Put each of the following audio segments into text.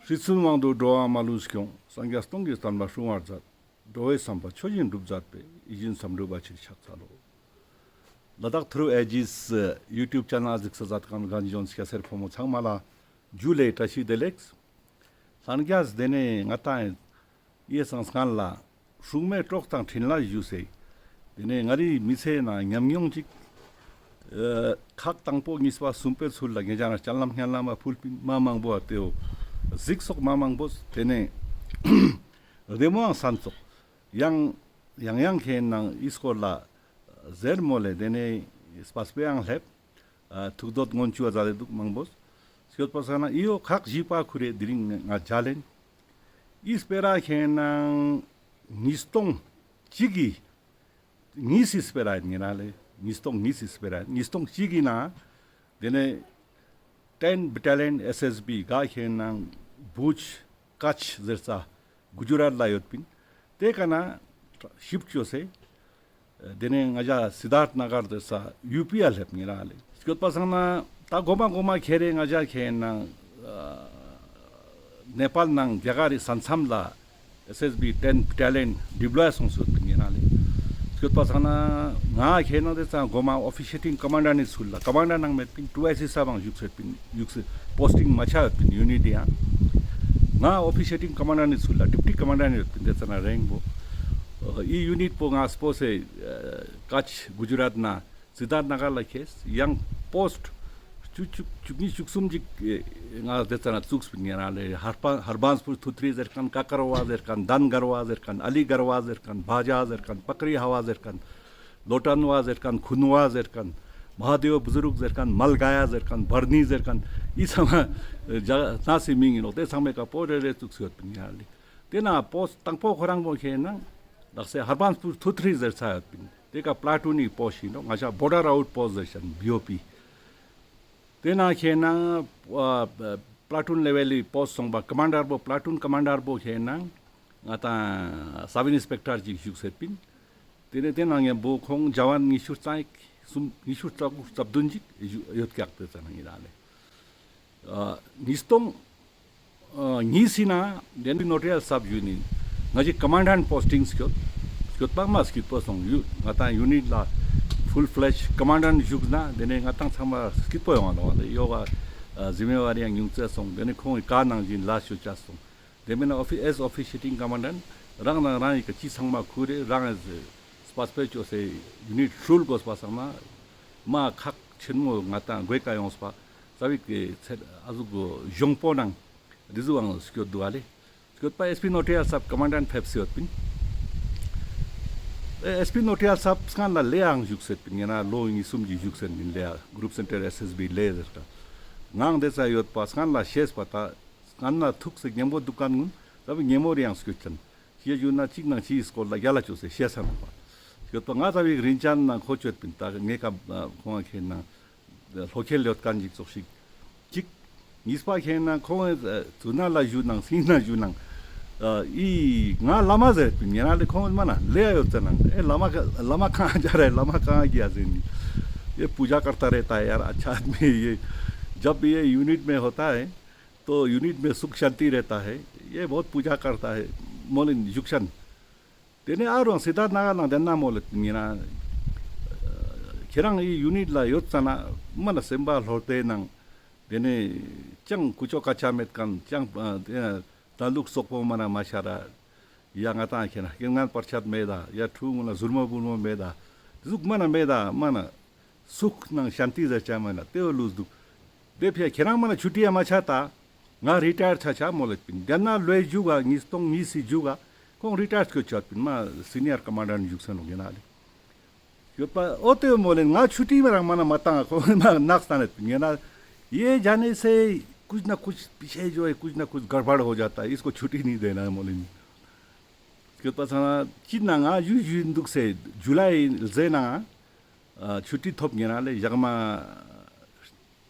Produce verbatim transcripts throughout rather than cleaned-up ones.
ཁྲི་སྲོང་དབང་དུ་འགྲོ་བ་མ་ལུས་སྐྱོང་། སངས་རྒྱས་སྟོང་གི་བསྟན་པ་སྲུང་བར་མཛད། འགྲོ་བའི་བསམ་པ་ཆོས་བཞིན་འགྲུབ་མཛད་པའི། ཡིད་བཞིན་བསམ་འགྲུབ་པ་ཕྱིར་ཕྱག་འཚལ་ལོ། ལ་དྭགས་ཐུརུ་ཨེ་ཇིས་ཡུ་ཊུབ་ཆེ་ནལ་གཟིགས་ས་མཛད་མཁན་རྒན་གཞོན་སྐྱ་སེར་ཕོ་མོ་ཚང་མ་ལ་ཇུ་ལེ་བཀྲ་ཤིས་བདེ་ལེགས། ལྷན་རྒྱས་དེ་ནས་ང་ཏང་ཡེ་སང་སྔན་ལ་སྲུང་མའི་གྲོགས་དང་འཕྲིན་ལས་ཞུས་སེ། དེ་ནས་ང་རིའི་མི་ཚེའི་ནང་ཉམས་མྱོང་ཅིག་ཨ་ཁག་དང་པོ་གཉིས་པ་གསུམ་པའི་ཚུལ་ལ་ཉེ་ཞ་རང་སྤྱན་ལམ་སྙན་ལམ་མ་ཕུལ་པིན། མ་མང་པོ་ཨ་དེའོ་གཟིགས་སོག་མ་མང་པོ། དེ་ནས་བདེ་མོའང་སན་སོག་ཡང་ཡང་ཡང་ཁེན་ནང་ཨི་སྐོར་ལ་ཟེར་མོ་ལེ། དེ་ནས་སྤ་སྤེའང་སླེབས། ཨ་ཐུགས་འདོད་མངོན་ཅུ་བ་ཛ་ལེ་འདུག་མང་པོ། སྐྱོད་པ་ས་ན་ཨི་ཡོ་ཁག་བཞི་པ་ཁུ་རེ་དེ་རིང་ང་མཇལ་ལེན། ཨི་སྤེ་ར་ཁེན་ནང་ཉིས་སྟོང་གཅིག་གི་ཉིས་སི་སྤེ་ར་ཡིན་ན་ལེ། ཉིས་སྟོང་ཉིས་སི་སྤེ་ར་ཡིན། ཉིས་སྟོང་གཅིག་གི་ནང་དེ་ནས་ཏེན་བྷ་ཊ་ལི་ཡན་ཨེས་ཨེས་བྷི་ག་ཁེན་ནང་བུཇ་ཀཆ་ཟེར་ས་གུ་ཇུ་རཱཏ་ལ་ཡོད་པིན། དེ་ཀ་ན་ཤིབ་ཅོས་སེ། དེ་ནས་ང་ཞ་སི་དཱརཐ་ན་གར་ཟེར་ས་ཡུ་པི་ཡ་སླེབས་ཉེ་རང་ལེ། སྐྱོད་པ་སང་ན་ད་གོ་མ་གོ་མ་ཁེ་རེ་ང་ཞ་ཁེན་ནང་ཨ་ནེ་པཱལ་ནང་རྒྱ་གར་རི་ས་མཚམས་ལ་ཨེས་ཨེས་བྷི་ཏེན་བྷ་ཊ་ལི་ཡན་ཌི་པི་ལོའི་སོང་སོད་པིན་ཉེ་རང་ལེ། སྐྱོད་པ་སང་ན་ང་ཁེན་ནང་དེ་ཚང་གོ་མ་ཨོ་ཕི་ཤི་ཡེ་ཊིང་ཀོ་མན་ཌར་ནི་ཚུལ་ལ་ཀོ་མན་ཌར་ནང་མེད་པིན། ཀྲུའུ་ཨེ་སི་ས་བང་བཞུགས་སོད་པིན། བཞུགས་སེ་པོ་སི་ཊིང་མ་ཆ་ཡོད་པིན་ཡུ་ནིཊ་ཡང་། ང་ཨོ་ཕི་ཤི་ཡེ་ཊིང་ཀོ་མན་ཌར་ནི་ཚུལ་ལ་ཌི་པི་ཊི་ཀོ་མན་ཌར་ནི་ཡོད་པིན། དེ་ཚང་ན་རེང་བོ་ཨི་ཡུ་ནིཊ་པོ་ང་སྤོས་སེ་ཀཆ་གུ་ཇུ་རཱཏ་ན་སི་དཱརཐ་ན་གར་ལ་ཁེས། ཡང་པོ་སི་ཊ་བཅུ་བཅུ་བཅུ་གཉིས་བཅུ་གསུམ་ཅིག་ང་དེ་ཚང་ན་བཙུགས་པིན་ཉེ་རང་ལེ། ཧར་པ་ཧར་བན་སྤུར་ཐུ་ཐི་རི་ཟེར་མཁན། ཀ་ཀར་བ་ཟེར་མཁན། དན་གར་བ་ཟེར་མཁན། ཨ་ལི་གར་བ་ཟེར་མཁན། བྷ་ཇ་ཟེར་མཁན། པ་ཀ་རི་ཧ་བ་ཟེར་མཁན། ལོ་ཊན་བ་ཟེར་མཁན། ཁུན་བ་ཟེར་མཁན། མ་ཧ་དེ་བ་བུ་ཛུ་རུག་ཟེར་མཁན། མལ་ག་ཡ་ཟེར་མཁན། བར་ནི་ཟེར་མཁན། ཨི་ཚང་མ་ཇ་ན་སི་མིང་ཡིན་ནོག་དེ་ཚང་མའི་ཀ་པོ་རེ་རེ་བཙུགས་སེ་ཡོད་པིན་ཉེ་རང་ལེ། དེ་ན་པོ་སི་ཊ་དང་པོ་ཁོ་རང་པོ་ཁེན་ནང་ལགས་སེ་ཧར་བན་སྤུར་ཐུ་ཐི་རི་ཟེར་ས་ཡོད་པིན། དེ་ཀ་པླ་ཊུན་ནི་པོ་སི་ཊ་ཡིན་ནོག་ང་ཞ་བོར་ཌར་ཨའུཊ་པོ་སི་ཊི་ཟེར་ཤན་བི་ཨོ་པི། དེ་ན་ཁེན་ནང་ཨ་པླ་ཊུན་ལེ་ཝེལ་ལི་པོ་སི་ཊ་སོང་པ་ཀོ་མན་ཌར་པོ་པླ་ཊུན་ཀོ་མན་ཌར་པོ་ཁེན་ནང་ང་ཏང་སབ་ཨིན་སྤེག་ཊར་ཅིག་བཞུགས་སེ་པིན། དེ་ནས་དེ་ནང་ངེ་བོ་ཁོང་ཇ་ཝན་ཉི་ཤུ་རྩ་གསུམ་ཉི་ཤུ་རྩ་དགུ་རྩ་བདུན་ཅིག་ཡོད་ཀྱག་དེ་ཚང་ན་ཡིན་ལ་ལེ། ཨ་ཉིས་སྟོང་ཨ་གཉིས་སི་ནང་དེ་ནས་ནོ་ཊི་ཨེལ་སབ་ཡུ་ནི་ང་ཞི་ཀོ་མན་ཌན་པོ་སི་ཊིང་སྐྱོད་སྐྱོད་པ་མ་སྐྱིད་པོ་སོང་ཡུ་ང་ཏང་ཡུ་ནིཊ་ལ་ཕུལ་ཕི་ལེཇ་ཀོ་མན་ཌན་བཞུགས་ན་དེ་ནས་ང་ཏང་ཚང་མ་སྐྱིད་པོ་ཡོང་བ་ནོ་བ་ལེ། ཡོ་ག་ཨ་ཟི་མེ་ཝ་རི་ཡང་ཉུང་ཙེ་སོང་། དེ་ནས་ཁོང་གི་བཀའ་ནང་བཞིན་ལ་ཞུ་ཆ་སོང་། དེ་མིན་ན་ཨོ་ཕི་ཨེས་ཨོ་ཕི་ཤི་ཡེ་ཊིང་ཀོ་མན་ཌན་རང་ནང་རང་ཡི་ཀ་ཅི་ཚང་མ་ཁུ་རེ་རང་ཨེས་སྤ་སྤེ་ཅོ་སེ་ཡུ་ནིཊ་ཧྲུལ་དགོས་པ་སང་ན་མ་ཁག་ཆེན་མོ་ང་ཏང་དགོས་ཀ་ཡོངས་པ་རྩ་བའི་ཚེ་ཨ་ཟུག་གི་གཞུང་པོ་ནང་འདི་ཟུག་ཨང་སྐྱོད་འདུག་ཨ་ལེ། སྐྱོད་པ་ཨེས་པི་ནོ་ཊི་ཨེལ་སབ་ཀོ་མན་ཌན་ཕེབས་སེ་ཡོད་པིན། ཨེ་ཨེས་པི་ནོ་ཊི་ཨེལ་སབ་སྔན་ལ་ལེ་ཨང་བཞུགས་སེ་ཡོད་པིན། ཡིན་ན་ལོ་གཉིས་གསུམ་གྱི་བཞུགས་སེ་ཡིན་ལེ་ཨ་གུ་རུབ་སེན་ཊར་ཨེས་ཨེས་བི་ལེ་ཟེར་ཀ་ངང་དེ་ས་ཡོད་པ་སྔན་ལ་ཤེས་པ་ད་སྔན་ལ་ཐུག་སེ་ཉེ་མོ་འདུག་ག་ངུན་ད་བི་ཉེ་མོ་རེ་ཡང་སྐྱོད་ཅན་ཤེས་ཡོད་ན་གཅིག་ནང་ཅིའི་སྐོར་ལ་རྒྱ་ལ་ཅོས་སེ་ཤེས་ས་མེད་པ་སྐྱོད་པ་ང་ད་བི་རིན་ཅན་ནང་ཁོ་ཅོད་པིན། ད་ངེ་ཀ་ཁོང་ཁེན་ན་ལྷོ་ཁེལ་ཡོད་མཁན་ཅིག་ཙོགས་ཤིག་ཅིག་གཉིས་པ་ཁེན་ན་ཁོང་ཙུ་ན་ལ་ཞུ་ནང་སིང་ན་ཞུ་ནང་ཨི་ང་བླ་མ་ཟེར་པིན། ཉེ་རང་ལེ་ཁོང་མ་ན་ལེ་ཡ་ཡོད་ཙ་ནང་ཨེ་བླ་མ་བླ་མ་གང་ཅ་རེ་བླ་མ་གང་གི་ཡ་ཟེར་ནི་ཨེ་པུ་ཇ་ཀར་ཏ་རེ་ཏ་ཡ་ར་ཆ་མེ་ཡེ་ཇབ་ཡེ་ཡུ་ནིཊ་མེ་ཧོ་ཏ་ཧེ། तो यूनिट में सुख शांति रहता है, ये बहुत पूजा करता है མོལ་ལེན་བཞུགས་ཤན། དེ་ནས་ཨ་རུང་སི་དཱརྠ་ནག་ནང་དེ་ན་མོལ་ལེན་ཡིན་ན་ཁྱེད་རང་ཨི་ཡུ་ནིཊ་ལ་ཡོད་ཙ་ན་མ་ན་སེམས་པ་ལྷོད་དེ་ནང་དེ་ནས་ཅང་ཀུ་ཅོ་ཀ་ཆ་མེད་མཁན་ཅང་ཨ་དེ་ན་ད་ལུགས་སོག་པོ་མ་ན་མ་ཤར་ར་ཡ་ང་ཏང་ཁྱེད་ན་རྐྱེན་ངན་བར་ཆད་མེད་ད་ཡ་ཕྲུ་གུ་ལ་ཟུར་མོ་བུར་མོ་མེད་ད་དེ་ཟུག་མ་ན་མེད་ད་མ་ན། སུཁ་ནང་ཤན་ཏི་ཟེར་ཆ་མ་ན་ཏེ་བོ་ལུས་འདུག་དེ་ཕི་ཡ་ཁྱེད་རང་མ་ན་ཆུ་ཊི་ཡ་མ་ཆ་ད་ང་རི་ཊ་ཡར་ཆ་ཆ་མོལ་ལེད་པིན། དེ་ན་ལོའི་མཇུག་ག་ཉིས་སྟོང་ཉིས་སི་མཇུག་ག་ཁོང་རི་ཊ་ཡར་སྐྱོད་ཆ་པིན། མ་སི་ནི་ཡར་ཀོ་མན་ཌར་མཇུག་སེ་ནོག་ཡིན་ན་ལེ། ཡོད་པ་འོ་ཏེ་བོ་མོལ་ལེན་ང་ཆུ་ཊི་མ་རང་མ་ན་མ་བཏང་ཁོང་མ་ནག་སྟན་ལེད་པིན། ཡིན་ན་ཡེ་ཇ་ནེ་སེ་ཀུཆ་ན་ཀུཆ་པི་ཆེ་ཇོ་ཧེ་ཀུཆ་ན་ཀུཆ་གར་བར་ཧོ་ཇ་ཏ་ཨིས་ཀོ་ཆུ་ཊི་ནི་དེ་ན་མོལ་ལེན། ཡོད་པ་ཚང་ན་ཅི་ན་ང་ཡུ་ཡུ་འདུག་སེ་ཇུ་ལའི་ཟེ་ན། ཨ་ཆུ་ཊི་ཐོབ་ཉེ་རང་ལེ་ཞག་མ་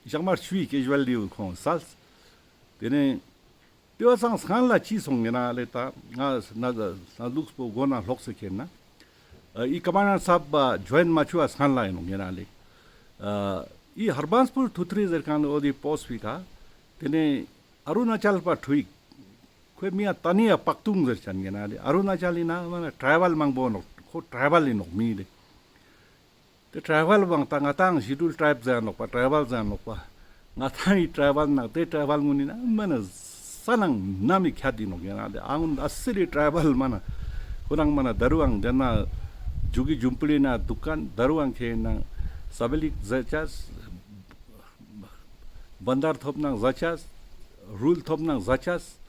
ཞག་མ་ཆུའི་ཀེ་ཇུ་ཝལ་ལི་ཁོང་སལ། དེ་ནས་ཏེ་བ་སང་སྔན་ལ་ཅི་སོང་ཉེ་རང་ལེ་ད་ང་ན་ན་ལུགས་པོ་མགོ་ན་ལྷོག་སེ་ཁྱེར་ན་ཨི་ཀ་མན་ཌར་སབ་ཇོ་ཡིན་མ་ཆུ་བ་སྔན་ལ་ཡིན་ནོག་ཉེ་རང་ལེ། ཨི་ཧར་བན་སྤུར་ཐུ་ཐི་རི་ཟེར་ཁན་འོ་དི་པོ་སི་ཕི་ཀ་དེ་ནས་ཨ་རུ་ན་ཅལ་པ་ཁྲུ་ཡིག་ཁོའི་མིང་ཡ་ཏ་ནི་ཡ་པག་ཏུང་ཟེར་ཅན་ཨིན་ན་ལེ། ཨ་རུ་ན་ཅལ་ལི་ན་མ་ན་ཊྲའི་བལ་མང་པོ་ནོག། ཁོ་ཊྲའི་བལ་ཨིན་ནོག་མི་ལེ། ཏེ་ཊྲའི་བལ་བང་ཏ་ང་ཏང་ཤེ་ཌུལ་ཊྲའིབ་ཟེར་ནོག་པ། ཊྲའི་བལ་ཟེར་ནོག་པ། ང་ཏང་ངི་ཊྲའི་བལ་ནང་ཏེ་ཊྲའི་བལ་གུན་ནི་ན་མ་ན་ས་ནང་ནམ་མི་ཁྱད་དི་ནོག་ཡ་ན་ལེ། ཨ་གུན་ཨ་སི་ལི་ཊྲའི་བལ་མ་ན་ཁོ་རང་མ་ན་ད་རུ་ཨང་ཏེ་ན་ཇུ་གི་ཇུམ་པུ་ལི་ན་དུག་ཁན་ད་རུ་ཨང་ཁེ་ནང་ས་བེ་ལིག་ཟ་ཅས། བན་དར་ཐོབ་ནང་ཟ་ཅས། རུལ་ཐོབ་ནང་ཟ་ཅས།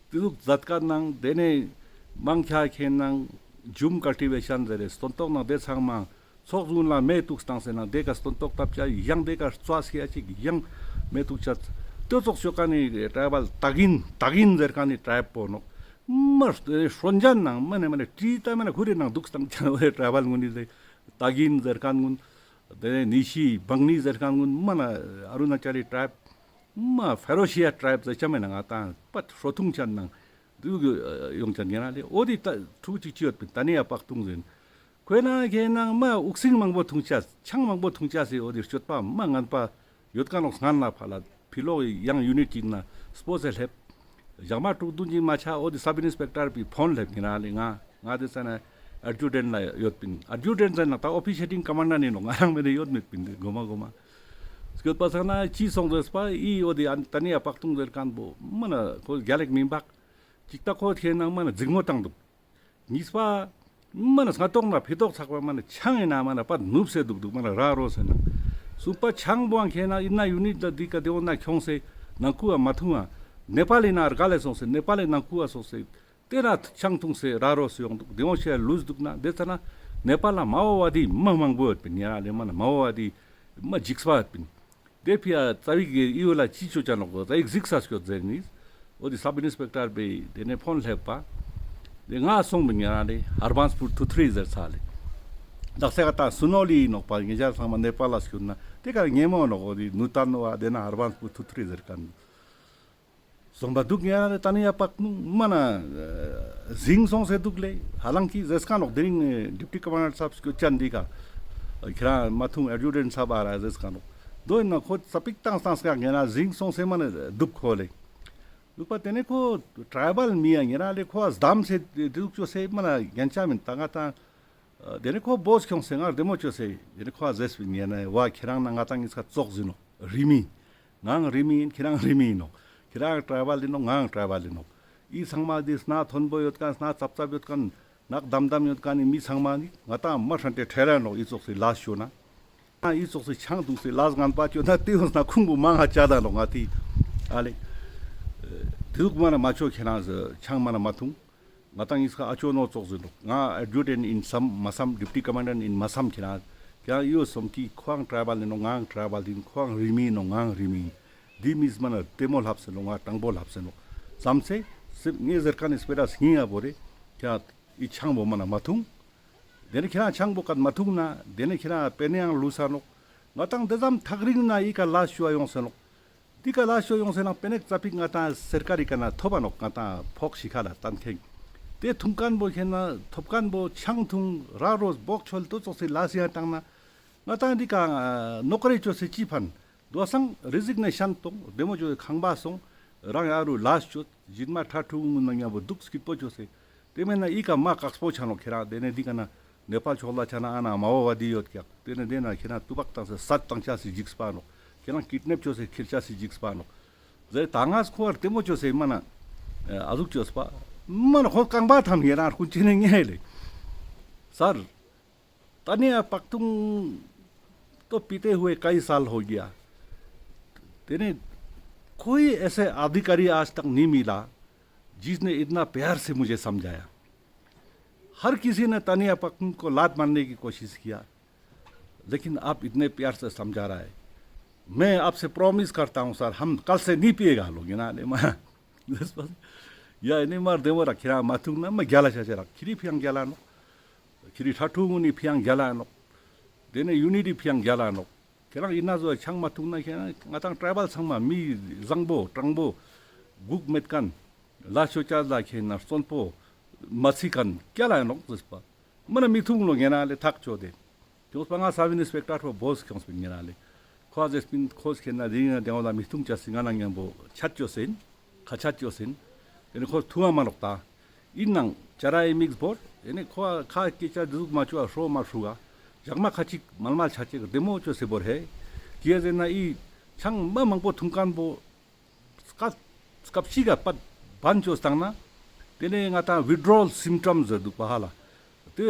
ཏེ་ཟུག་ཛད་ཀ་ནང་ཏེ་ནེ་མང་ཆེ་ཁེ་ནང་ཇུམ་ཀལ་ཊི་བེ་ཤན་ཟེར་རེ་སྟོན་ཐོག་ནང་ཏེ་ཚང་མ་ཚོགས་གུན་ལ་མེ་ཏུག་སྟངས་སེ་ནང་ཏེ་ཀ་སྟོན་ཐོག་ཏབ་ཅ་ཡང་ཏེ་ཀ་རྩྭ་སྐྱེ་ཅིག་ཡང་མེ་ཏུག་ཅ། ཏེ་ཙོགས་ཤོ་ཀ་ནི་ཊྲའི་བལ་ཏ་གིན་ཏ་གིན་ཟེར་ཁན་ནི་ཊྲའིབ་པོ་ནོག། མ་ཧྲོན་ཅན་ནང་མ་ནེ་མ་ནེ་ཊི་ཏ་མ་ནེ་ཁུ་རེ་ནང་དུག་སྟངས་ཅན་ཝེ་ཊྲའི་བལ་གུན་ནི་ཟེར་ཏ་གིན་ཟེར་ཁན་གུན། ཏེ་ནེ་ནི་ཤི་བང་ནི་ཟེར་ཁན་གུན་མ་ན་ཨ་རུ་ན་ཅལ་ལི་ཊྲའིབ་མ་ཕེ་རོ་ཤི་ཡ་ཊྲའིབ་ཟེར་ཅ་མེ་ན་ང་ཏང་པད་ཧྲོ་ཐུང་ཅན་ནང་དུག་ཡོང་ཅན་ཨིན་ན་ལེ། འོ་དི་ཏ་ཕྲུ་གུ་ཅིག་ཅི་ཡོད་པིན་ཏ་ནི་ཡ་པག་ཏུང་ཟེར། ཁོའི་ནང་ཁེ་ནང་མ་འུག་སིང་མང་པོ་ཐུང་ཅས་ཆང་མང་པོ་ཐུང་ཅས་སི་འོ་དི་སྤྱོད་པ་མ་ངན་པ་ཡོད་ཀ་ནོག་སྔན་ལ་ཕ་ལ། ཕི་ལོག་ཡང་ཡུ་ནིཊ་ཅིག་ན་སྤོ་སེ་ལེབ། ཞག་མ་དྲུག་བདུན་ཅིག་མ་ཆ་འོ་དི་སབ་ཨིན་སྤེག་ཊར་པི་ཕོན་ལེབ་ཨིན་ན་ལེ། ང་ང་ཏེ་ས་ན་ཨེཌ་ཇུ་ཊེན་ལ་ཡོད་པིན། ཨེཌ་ཇུ་ཊེན་ཟེར་ན་ཏ་ཨོ་ཕི་ཤི་ཡེ་ཊིང་ཀོ་མན་ཌར་ཨིན་ནོག། ང་རང་མེ་ནེ་ཡོད་མེད་པིན་ཏེ་གོ་མ་གོ་མ། སྐྱོད་པ་སང་ན་ཅི་སོང་ཟེར་པ་ཨི་འོ་དི་ཨན་ཏ་ནི་ཡ་པག་ཏུང་ཟེར་ཁན་པོ་མ་ན་ཁོ་རྒྱལ་ལེགས་མིན་པག་ཅིག་ཏ་ཁོ་ཁེ་ནང་མ་ན་འཛིང་མོ་བཏང་དུག། ཉིས་པ། མ་ན་སྔ་ཏོག་ན་ཕི་ཏོག་ཚག་པ་མ་ན་ཆང་ཨིན་ན་མ་ན་པ་ནུབ་སེ་དུག་དུག་མ་ན་ར་རོ་སེ་ན། སུམ་པ་ཆང་བོའང་ཁེ་ན་ཨིན་ན་ཡུ་ནིཊ་ལ་དི་ཀ་ཏེ་འོ་ན་ཁྱོང་སེ་ནང་ཁུ་བ་མ་ཐུང་བ། ནེ་པ་ལི་ན་རྒ་ལེ་སོང་སེ་ནེ་པ་ལི་ནང་ཁུ་བ་སོང་སེ། ཏེ་ན་ཆང་ཐུང་སེ་ར་རོ་སེ་ཡོང་དུག། ཏེ་འོ་ཤེ་ལུས་དུག་ན་ཏེ་ཙ་ན་ནེ་པ་ལ་མ་འོ་བ་དི་མ་མང་པོ་ཡོད་པིན་ཉེ་ར་ལེ་མ་ན་མ་འོ་བ་དི་མ་འཇིགས་པ་ཡོད་པིན། ཏེ་ཕི་ཡ་ཙ་བིག་གི་ཨི་བོ་ལ་ཅི་ཅོ་ཅ་ནོག་ཙ་བིག་གཟིགས་ས་སྐྱོད་ཟེར་ནི། འོ་དི་སབ་ཨིན་སྤེག་ཊར་པེ་ཏེ་ནེ་ཕོན་ལེབ་པ། ཏེ་ང་སོང་པིན་ཉེ་ར་ལེ་ཧར་བན་སྤུར་ཐུ་ཐྲི་ཟེར་ས་ལེ། དག་ས་ཀ་ཏ་སུ་ནོ་ལི་ནོག་པ་ངེ་ཅག་ཚང་མ་ནེ་པ་ལ་སྐྱོད་ན་ཏེ་ཀ་ཉེ་མོ་ནོག། འོ་དི་ནུ་ཏན་ནོ་བ་ཏེ་ན་ཧར་བན་སྤུར་ཐུ་ཐྲི་ཟེར་ཁན། སོང་པ་དུག་ཉེ་ར་ལེ་ཏ་ནི་ཡ་པག་ནུ་མ་ན་ཟིང་སོང་སེ་དུག་ལེ། ཧ་ལང་ཀི་ཟེར་ཁན་ནོག། དེ་རིང་ཌིབ་ཊི་ཀོ་མན་ཌར་སབ་སྐྱོད་ཅན་འདི་ཀ་ཁྱེ་རང་མ་ཐུང་ཨེཌ་ཇུ་ཊེན་སབ་ཨ་ར་ཟེར་ཁན་ནོག། དོ་ཡིན་ན་ཁོ་ཙ་པིག་ཏང་སྟངས་ཀ་ཉེ་ར་ཟིང་སོང་སེ་མ་ན་དུག་ཁོ་ལེ། དུག་པ་ཏེ་ནེ་ཁོ་ཊྲའི་བལ་མི་ཡ་ཉེ་ར་ལེ་ཁོ་ཨ་སྡམ་སེ་དུག་ཅོ་སེ་མ་ན་རྒྱན་ཆ་མིན་ཏ་ང་ཏང་། ཏེ་ནེ་ཁོ་བོས་ཁྱོང་སེ་ང་རྡེ་མོ་ཅོས་སེ་ཏེ་ནེ་ཁོ་ཨ་ཟེར་སྤིན་ཉེ་ན་བ་ཁྱེ་རང་ན་ང་ཏང་ཉིས་ཀ་ཙོགས་ཟིན་ནོག་རི་མི། ངའང་རི་མི་ཨིན་ཁྱེ་རང་རི་མི་ཨིན་ནོག། ཁྱེ་རང་ཊྲའི་བལ་ཨིན་ནོག་ངའང་ཊྲའི་བལ་ཨིན་ནོག། འི་ཚང་མ་འི་སྣ་མཐོན་པོ་ཡོད་ཁན་སྣ་ཙབ་ཙབ་ཡོད་ཁན་ནག་དམ་དམ་ཡོད་ཁན་ནི་མི་ཚང་མ་ནི་ང་ཏང་མ་ཧྲན་ཏེ་ཁྲེ་ར་ནོག། འི་ཙོགས་སི་ལས་ཅོ་ན། འི་ཙོགས་སི་ཆང་དུག་སི་ལས་ངན་པ་ཅོ་ན་ཏེ་ཡོང་ན་ཁུང་བུ་མང་ང་ཅ་ད་ནོག་ང་ཏི། ཨ་ལེ། ཏེ་དུག་མ་ན་མ་ཅོ་ཁྱེ་རང་ཆང་མ་ན་མ་ཐུང་། ང་ཏང་ཉིས་ཀ་ཨ་ཅོ་ནོ་ཙོགས་ཟིན་ནོག། ང་ཨེཌ་ཇུ་ཊེན་ཨིན་སམ་མ་སམ་ཌིབ་ཊི་ཀོ་མན་ཌར་ཨིན་མ་སམ་ཁྱེ་རང་ཡོད་སོམ་ཀི་ཁོའང་ཊྲའི་བལ་ཨིན་ནོག། ངའང་ཊྲའི་བལ་ཨིན། ཁོའང་རི་མི་ཨིན་ནོག། ངའང་རི་མི་ཨིན། འི་མི་མ་ན་ལྟད་མོ་ལྷབ་སེ་ནོག། ང་དྲང་པོ་ལྷབ་སེ་ནོག། སམ་སེ་སེམས་ངའི་ཟེར་ཁན་ནི་སྤེ་ར་སྙིང་ཡ་བོ་རེ་ཁྱེ་རང་འི་ཆང་བོ་མ་ན་མ་ཐུང་། ཏེ་ནེ་ཁྱེ་རང་ཆང་བོ་ཀ་མ་ཐུང་ན་ཏེ་ནེ་ཁྱེ་རང་པེ་ནེའང་ལུས་ས་ནོག། ང་ཏང་ཏེ་ཙམ་ཐག་རིང་ན་འི་ཀ་ལས་ཅོ་ཡོང་སེ་ནོག། འི་ཀ་ལས་ཅོ་ཡོང་སེ་ནང་པེ་ནེ་ཙ་པིག་ང་ཏང་སེར་ཀ་རི་ཀ་ན་ཐོབ་པ་ནོག། ང་ཏང་ཕོག་ཤི་ཁ་ལ་ཏན་ཁེང་། ཏེ་ཐུང་ཁན་བོ་ཁྱེ་ན་ཐོབ་ཁན་བོ་ཆང་ཐུང་ར་རོས་བོག་ཆོལ་ཏེ་ཙོགས་སི་ལས་ཡང་ཏང་ན་ང་ཏང་འི་ཀ་ནོག་རེ་ཅོས་སེ་ཅི་ཕན། དོ་སང་རི་ཟིག་ནེ་ཤན་ཏོང་རྡེ་མོ་ཅོས་ཁང་པ་སོང་། རང་ཡ་རུ་ལས་ཅོས་ཞིན་མ་ཁྲ་ཁྲུ་ངུན་ན་ཉམ་པོ་དུག་སྐྱིད་པོ་ཅོས་སེ། ཏེ་མེན་ན་འི་ཀ་མ་ཀག་སྤོ་ཆ་ནོག་ཁྱེ་རང་། ཏེ་ནེ་འི་ཀ་ན་ནེ་པཱལ་ཕྱོགས་ལ་ཆ་ན་ཨ་ན་མ་འོ་བ་འི་ཡོད་ཀྱག། ཏེ་ནེ་ཏེ་ན་ཁྱེ་རང་ཏུ་པག་ཏང་སེ་སད་ཏང་ཆ་སི་འཇིགས་པ་ནོག། ཁྱེ་རང་ཀིཌ་ནེབ་ཅོས་སེ་ཁྱེར་ཆ་སི་འཇིགས་པ་ནོག། ཟེར་ཏ་ངས་ཁོ་བར་ལྟད་མོ་ཅོས་སེ་མ་ན་ཨ་ཟུག་ཅོས་པ་མ་ན་ཁོ་རྐང་པ་ཐམ་ཁྱེ་རང་ཁུན་ཅི་ནེ་ཉེ་ལེ། སར། ཏ་ནི་ཡ་པག་ཏུང་ཏོ་པི་ཏེ་ཧུའེ་ཀའི་སཱལ་ཧོ་གྱ། ཏེ་ནེ་कोई ऐसे अधिकारी आज तक नहीं मिला जिसने इतना प्यार से मुझे समझाया। हर किसी ने तानिया पकतून को लात मारने की कोशिश किया, लेकिन आप इतने प्यार से समझा रहा है। मैं आपसे प्रॉमिस करता हूँ सर, हम कल से नहीं पिएगा लोग ना ले मा। ཡ་ཨེ་ནི་མར་དེ་མོ་ར་ཁྱེ་རང་མ་ཐུག་ན་མ་རྒྱལ་ལ་ཆ་ཆ་ར་ཁྱེ་རི་ཕིའང་རྒྱལ་ལ་ནོག། ཁྱེ་རི་ཁྲ་ཁྲུ་ངུན་ནི་ཕིའང་རྒྱལ་ལ་ནོག། དེ་ནས་ཡུ་ནི་ཊི་ཕིའང་རྒྱལ་ལ་ནོག། ཁྱེ་རང་ཨིན་ན་ཟོ་ཆང་མ་ཐུག་ན་ཁྱེ་རང་ང་ཏང་ཊྲའི་བལ་ཚང་མ་མི་བཟང་པོ་དྲང་པོ་གུག་མེད་ཁན་ལ་ཆོ་ཅ་ལ་ཁྱེ་ན་བརྩོན་པོ་མ་ཚིག་ཁན་རྒྱལ་ལ་ནོག་ཟེར་པ། མ་ན་མི་ཐུང་ལོ་ངེ་ན་ལེ་ཐག་ཆོད་དེ། ཁྱོངས་པ་ང་སབ་ཨིན་སྤེག་ཊར་པོ་བོས་ཁྱོངས་པིན་ངེ་ན་ལེ། ཁོ་ཟེར་པིན་ཁོས་ཁྱེ་ན་དེ་ཡིན་ན་དེ་འོ་ལ་མི་ཐུང་ཅ་སི་ང་ན་ཉམ་པོ་ཆད་ཅོ་སིན། ཁ་ཆད་ཅོ་སིན། ཏེ་ནེ་ཁོ་ཐུང་ང་མ་ལོག་ད། ཨིན་ནང་ཅ་ར་ཨི་མིག་བོར། ཏེ་ནེ་ཁོ་ཁ་སྐད་ཆ་ཟུག་མ་ཅོ་བ་ཧྲོ་མ་ཧྲུ་ག། ཞག་མ་ཁ་ཅིག་མལ་མལ་ཆ་ཅིག་བདེ་མོ་ཅོས་སེ་བོར་ཧེ། ཅིའ་ཟེར་ན་ཨི་ཆང་མ་མང་པོ་འཐུང་ཁན་བོ་སྐབས་སྐབས་ཤིག་ག་པད་བན་ཅོས་བཏང་ན། ཏེ་ནེ་ང་ཏང་ཝིད་ཌྲོ་ཝལ་སིམ་ཊམ་ཟེར་དུག་པ་ཧ་ལ། ཏེ་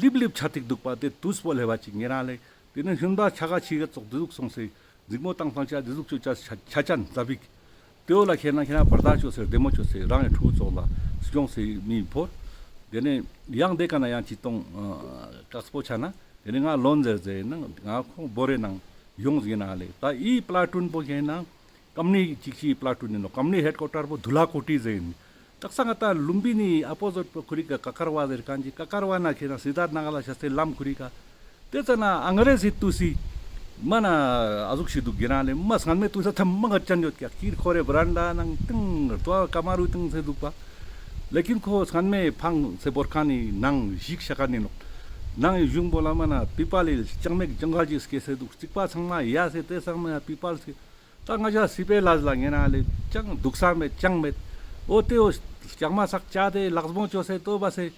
ལིབ་ལིབ་ཆ་ཏིག་དུག་པ་ཏེ་དུས་པོ་ལེབ་བ་ཅིག་ཉེ་རང་ལེ། ཏེ་ནེ་ཧུན་པ་ཆ་ག་ཆི་ག་ཙོགས་ཏེ་ཟུག་སོང་སེ་འཛིང་མོ་བཏང་བཏང་ཆ་ཏེ་ཟུག་ཅོ་ཆ་ཆ་ཆ་ཅན་ཙ་པིག་ཏེ་བོ་ལ་ཁེ་ན་ཁེ་ན་བར་ད་ཅོས་སེ་བདེ་མོ་ཅོས་སེ་རང་ངི་ཕྲུ་གུ་ཙོགས་ལ་སྐྱོང་སེ་མི་བོར། ཏེ་ནེ་ཡང་ཏེ་ཀ་ན་ཡང་ཅི་ཏོང་ཨ་ཀགས་པོ་ཆ་ན་ཏེ་ནེ་ང་ལོན་ཟེར་ཟེར་ན་ང་ཁོང་བོ་རེ་ནང་ཡོང་ཟེར་ན་ལེ། ད་ཨི་པླ་ཊུན་པོ་ཁེ་ན་ཀམ་ནི་ཅིག་ཅིག་པླ་ཊུན་ཨིན་ནོག། ཀམ་ནི་ཧེཌ་ཀོ་ཊར་པོ་དུ་ལ་ཀོ་ཊི་ཟེར་ཨིན། དག་ས་ང་ཏང་ལུམ་བི་ནི་ཨ་པོ་ཟིཊ་པོ་ཁུ་རི་ཀ་ཀ་ཀར་བ་ཟེར་ཁན་ཅིག་ཀ་ཀར་བ་ན་ཁེ་ན་སི་དཱརྠ་ནཱ་ག་ལ་ཤ་སྟེ་ལམ་ཁུ་རི་ཀ། ཏེ་ཙ་ན་ཨང་རེ་ཟི་ཏུས་སི་མ་ན་ཨ་ཟུག་ཤིག་དུག་གེ་ན་ལེ། མ་སྔན་མེ་ཏུས་ས་ཐམ་མ་ག་ཅན་ཡོད་ཀྱག་ཁིར་ཁོ་རེ་བ་རན་ཌ་ནང་ཏིང་ཏོ་ཀ་མ་རུ་ཏིང་སེ་དུག་པ། ལེ་ཀིན་ཁོ་སྔན་མེ་ཕང་སེ་བོར་ཁན་ནི་ནང་ཞིག་ཤ་ཁན་ནི་ནོག། ནང་ཡི་གཞུང་པོ་ལ་མ་ན་པི་པལ་ལི་ཅང་མེད་ཇང་གལ་ཅིག་སྐྱེ་སེ་དུག། རྩིག་པ་ཚང་མ་ཡ་སེ་ཏེ་ཚང་མ་ཡ་པི་པལ་སྐྱེ། ད་ང་ཞ་སི་པེ་ལ་ལ་ངེ་ན་ལེ་ཅང་དུག་ས་མེད་ཅང་མེད། འོ་ཏེ་འོ་ལྕང་མ་སག་ཅ་ཏེ་ལག་མོ་ཅོས་སེ་ཏོ་བ་སེ།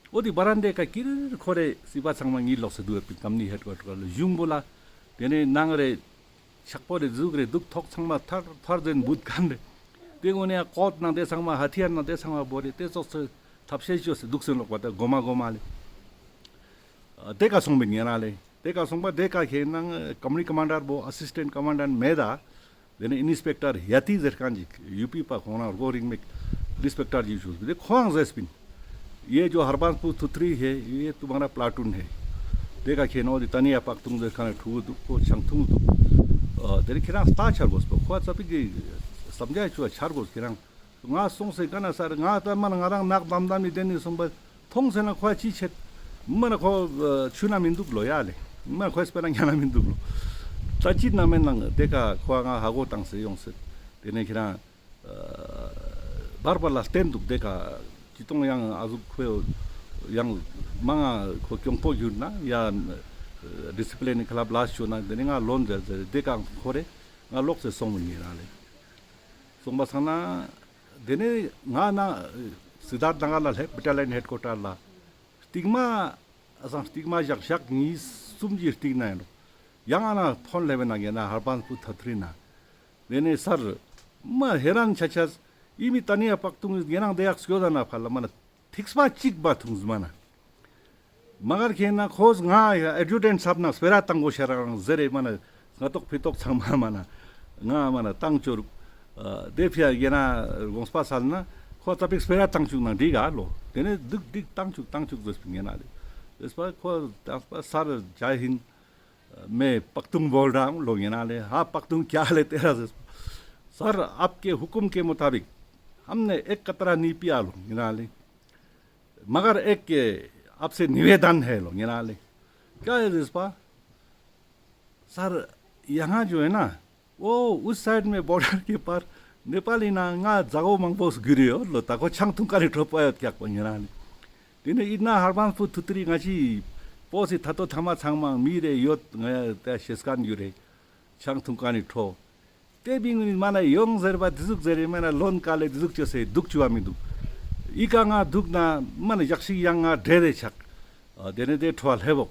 འོ་ཏེ་བ་རན་ཌེ་ཀ་ཀིར་ཁོ་རེ་སི་པ་ཚང་མ་ངི་ལོག་སེ་དུག་ཡོད་པིན། ཀམ་ནི་ཧེཌ་ཀོ་ཊར་ལ་གཞུང་པོ་ལ། ཏེ་ནེ་ནང་རེ་ཆག་པོ་རེ་ཟུག་རེ་དུག་ཐོག་ཚང་མ་ཐར་ཐར་ཟེན་བུད་ཁན་རེ། ཏེ་གོ་ནེ་ཡ་ཀོད་ནང་ཏེ་ཚང་མ་ཧ་ཐི་ཡར་ནང་ཏེ་ཚང་མ་བོར་རེ་ཏེ་ཙོགས་སེ་ཐབས་ཤེས་ཅོས་སེ་དུག་སེ་ལོག་པ་ཏེ་གོ་མ་གོ་མ་ལེ། ཨ་ཏེ་ཀ་སོང་པིན་ངེ་ན་ལེ། ཏེ་ཀ་སོང་པ་ཏེ་ཀ་ཁེ་ནང་ཀམ་ནི་ཀ་མན་ཌར་བོ་ཨ་སིས་ཊེན་ཊ་ཀ་མན་ཌར་མེད་ད། ཏེ་ནེ་ཨིན་སི་པེག་ཊར་ཡ་ཏི་ཟེར་ཁན་ཅིག་ཡུ་པི་པ་ཁོང་རང་རྒོ་རིང་མེག་ཨིན་སི་པེག་ཊར་ཅིག་ཞུགས་ཏེ་ཁོང་ཟེར་པིན། ཡེ་ཇོ་ཧར་བན་པུ་ཐུ་ཐུ་རི་ཧེ་ཡེ་ཏུ་མ་ར་པླ་ཊུན་ཧེ། ཏེ་ཀ་ཁེ་ནོ་ཏེ་ཏ་ནི་ཡ་པག་ཏུང་ཟེར་ཁན་ཕྲུ་གུ་དུག་ཁོ་ཆང་འཐུང་དུག། ཨ་ཏེ་ནེ་ཁེ་རང་ལྟ་ཆར་གོས་པ་ཁོ་ཙ་པིག་གི་སམ་ཇ་ཆུ་ཆར་གོས་ཁེ་རང་། ང་སོང་སེ་ག་ན་སར་ང་ད་མ་ན་ང་རང་ནག་དམ་དམ་མི་ཏེ་ནི་སོང་པ་མཐོང་སེ་ན་ཁོ་ཅི་ཆེད་མ་ན་ཁོ་ཆུ་ན་མི་དུག་ལོ་ཡ་ལེ། མ་ན་ཁོ་སྤེ་ར་ཉ་ན་མི་དུག་ལོ། ད་ཅི་ན་མེད་ནང་ཏེ་ཀ་ཁོ་ང་ཧ་གོ་བཏང་སེ་ཡོང་སེ། ཏེ་ནེ་ཁེ་རང་བར་བར་ལ་བསྟན་དུག་ཏེ་ཀ་ཅི་ཏོང་ཡང་ཨ་ཟུག་ཁོ་ཡང་མ་ང་ཁོ་གྱོང་པོ་གྱུར་ན་ཡ་ཌི་སི་པི་ལིན་ནི་ཁ་ལབ་ལ་ཤོ་ན་ཏེ་ནེ་ང་ལོན་ཟེར་ཟེར་ཏེ་ཀ་ཁོ་རེ་ང་ལོག་སེ་སོང་མི་ཉེ་རང་ལེ། སོང་པ་སང་ན། ཏེ་ནེ་ང་ན་སི་དཱརྠ་ནཱ་ག་ལ་ལྷེབ་བྷ་ཊ་ལི་ཡན་ཧེཌ་ཀོ་ཊར་ལ། སྟིང་མ་ཨ་སང་སྟིང་མ་ཞག་ཞག་ཉིས་སུམ་ཅིག་སྟིང་ན་ཡིན་ནོག། ཡང་ཨ་ན་ཕོན་ལྷེབ་ན་ངེ་ན་ཧར་བན་པུ་ཐ་ཐུ་རི་ན། ཏེ་ནེ་སར་མ་ཧེ་རན་ཆ་ཆ་ཨི་མི་ཏ་ནི་ཡ་པག་ཏུང་ངེ་རང་ཏེ་ཡག་སྐྱོད་ད་ན་ཕ་ལ་མ་ན་ཐིགས་པ་ཅིག་པ་ཐུང་ཟི་མ་ན། མ་གར་ཁེ་ན་ཁོས་ང་ཨེ་ཌ་ཇུ་ཊེན་ཊ་སབ་ན་སྤེ་ར་ཏང་གོ་ཤ་རང་ཟེར་རེ་མ་ན་སྔ་ཏོག་ཕི་ཏོག་ཚང་མ་མ་ན་ང་མ་ན་ཏང་ཅོ་རུག། ཨ་ཏེ་ཕི་ཡ་ཡེ་ན་དགོངས་པ་སལ་ན་ཁོ་ཙ་པིག་སྤེ་ར་ཏང་ཅུག་ན་འགྲིག་ག་ལོ། ཏེ་ནེ་དུག་དུག་ཏང་ཅུག་ཏང་ཅུག་ཟེར་སྤིན་ཡེ་ན་ལེ། ཟེར་པ་ཁོ་ཏང་པ་སར་ཇའི་ཧིན་མེ་པག་ཏུང་བོལ་རང་ལོ་ཡེ་ན་ལེ། ཧ་པག་ཏུང་ཀྱ་ལེ་ཏེ་ར་ཟེར་པ། सर, आपके हुक्म के मुताबिक हमने एक कतरा नहीं पिया लो ཡེ་ན་ལེ། मगर एक आपसे निवेदन है ལོ་ཡེ་ན་ལེ། क्या है ཟེར་པ། सर, यहाँ जो है ना, वो उस साइड में बॉर्डर के पार नेपाली ना ང་ཛ་འོ་མང་པོ་གུ་རེ་ཡོད་ལོ། ད་ཁོ་ཆང་འཐུང་ཀ་ནི་ཁྲོ་པོ་ཡོད་ཀྱག་པ་ཡེ་ན་ལེ། ཏེ་ནེ་ཨིན་ན་ཧར་བན་པུ་ཐུ་ཐུ་རི་ང་ཅི་པོ་སི་ཐ་ཏོ་ཐ་མ་ཚང་མ་མི་རེ་ཡོད་ང་ཡ་ཏེ་ཤེས་ཀ་ནི་ཡོད་རེ། ཆང་འཐུང་ཀ་ནི་ཁྲོ། ཏེ་བིང་ནི་མ་ན་ཡོང་ཟེར་བ་ཏེ་ཟུག་ཟེར་རེ་མ་ན་ལོན་ཀ་ལེ་ཏེ་ཟུག་ཅོས་སེ་དུག་ཅུ་བ་མི་དུག། ཨི་ཀ་ང་དུག་ན་མ་ན་ཞག་ཞིག་ཡང་ང་བྲེལ་རེ་ཆག། ཨ་ཏེ་ནེ་ཏེ་ཁྲོ་བ་ལྷེ་བོག།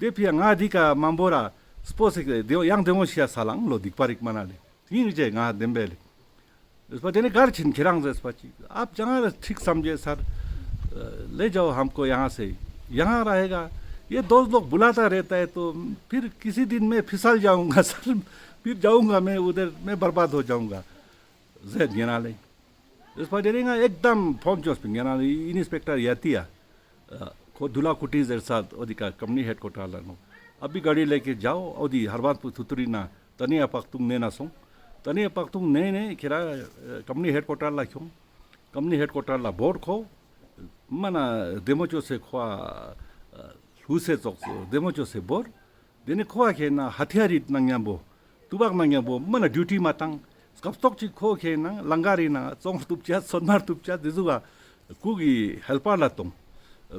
ཏེ་ཕི་ཡ་ང་འི་ཀ་མང་པོ་ར་སྤོ་སེ་ཏེ་ཡང་ཏེ་མོ་ཤི་ཡ་ས་ལང་ལོ་སྡིག་པ་རིག་མ་ན་ལེ། ཡིན་རྗེ་ང་བདེན་པས་ལེ། ཟེར་པ་ཏེ་ནེ་གར་ཆེན་ཁྱེ་རང་ཟེར་པ་ཅིག་ཨབ་ཅང་ར་ཁྲིག་སམ་རྗེས་སར། ले जाओ हमको यहाँ से, यहाँ रहेगा, ये दोस्त लोग बुलाता रहता है तो फिर किसी दिन मैं फिसल जाऊंगा सर, फिर जाऊंगा मैं उधर, मैं बर्बाद हो जाऊंगा ཟེར་ཉེ་ན་ལེ། ཟེར་པ་ཏེ་ནེ་ང་ཨེག་དམ་ཕོན་ཅོས་པིན་ཉེ་ན་ལེ་ཨིན་སི་པེག་ཊར་ཡ་ཏི་ཡ། ཁོ་དུ་ལ་ཀུ་ཊི་ཟེར་ས་འོ་ཏེ་ཀ་ཀམ་ནི་ཧེཌ་ཀོ་ཊར་ལ་ནོ། ཨབ་བི་ག་ཌི་ལེ་ཀེ་ཇའོ། འོ་ཏེ་ཧར་བན་པུ་ཐུ་ཐུ་རི་ན་ཏ་ནི་ཡ་པག་ཏུང་ནེ་ན་སོང་། ཏ་ནི་ཡ་པག་ཏུང་ནེ་ནེ་ཁྱེ་ར་ཀམ་ནི་ཧེཌ་ཀོ་ཊར་ལ་ཁྱོང་། ཀམ་ནི་ཧེཌ་ཀོ་ཊར་ལ་བོར་ཁོ། མ་ན་བདེ་མོ་ཅོས་སེ་ཁོ་ལྷུ་སེ་ཙོགས་བདེ་མོ་ཅོས་སེ་བོར། ཏེ་ནེ་ཁོ་བ་ཁེ་ན་ཧ་ཐི་ཡར་རི་ནང་ཉམ་པོ། ཏུ་བག་ནང་ཉམ་པོ་མ་ན་ཌིའུ་ཊི་མ་ཏང་། སྐབས་ཐོག་ཅིག་ཁོ་ཁེ་ན་ལང་ཀ་རི་ན་ཙོང་ཏུབ་ཅ་སོན་མར་ཏུབ་ཅ་ཏེ་ཟུག་ག་ཀུག་གི་ཧེལ་པར་ལ་ཏོང་།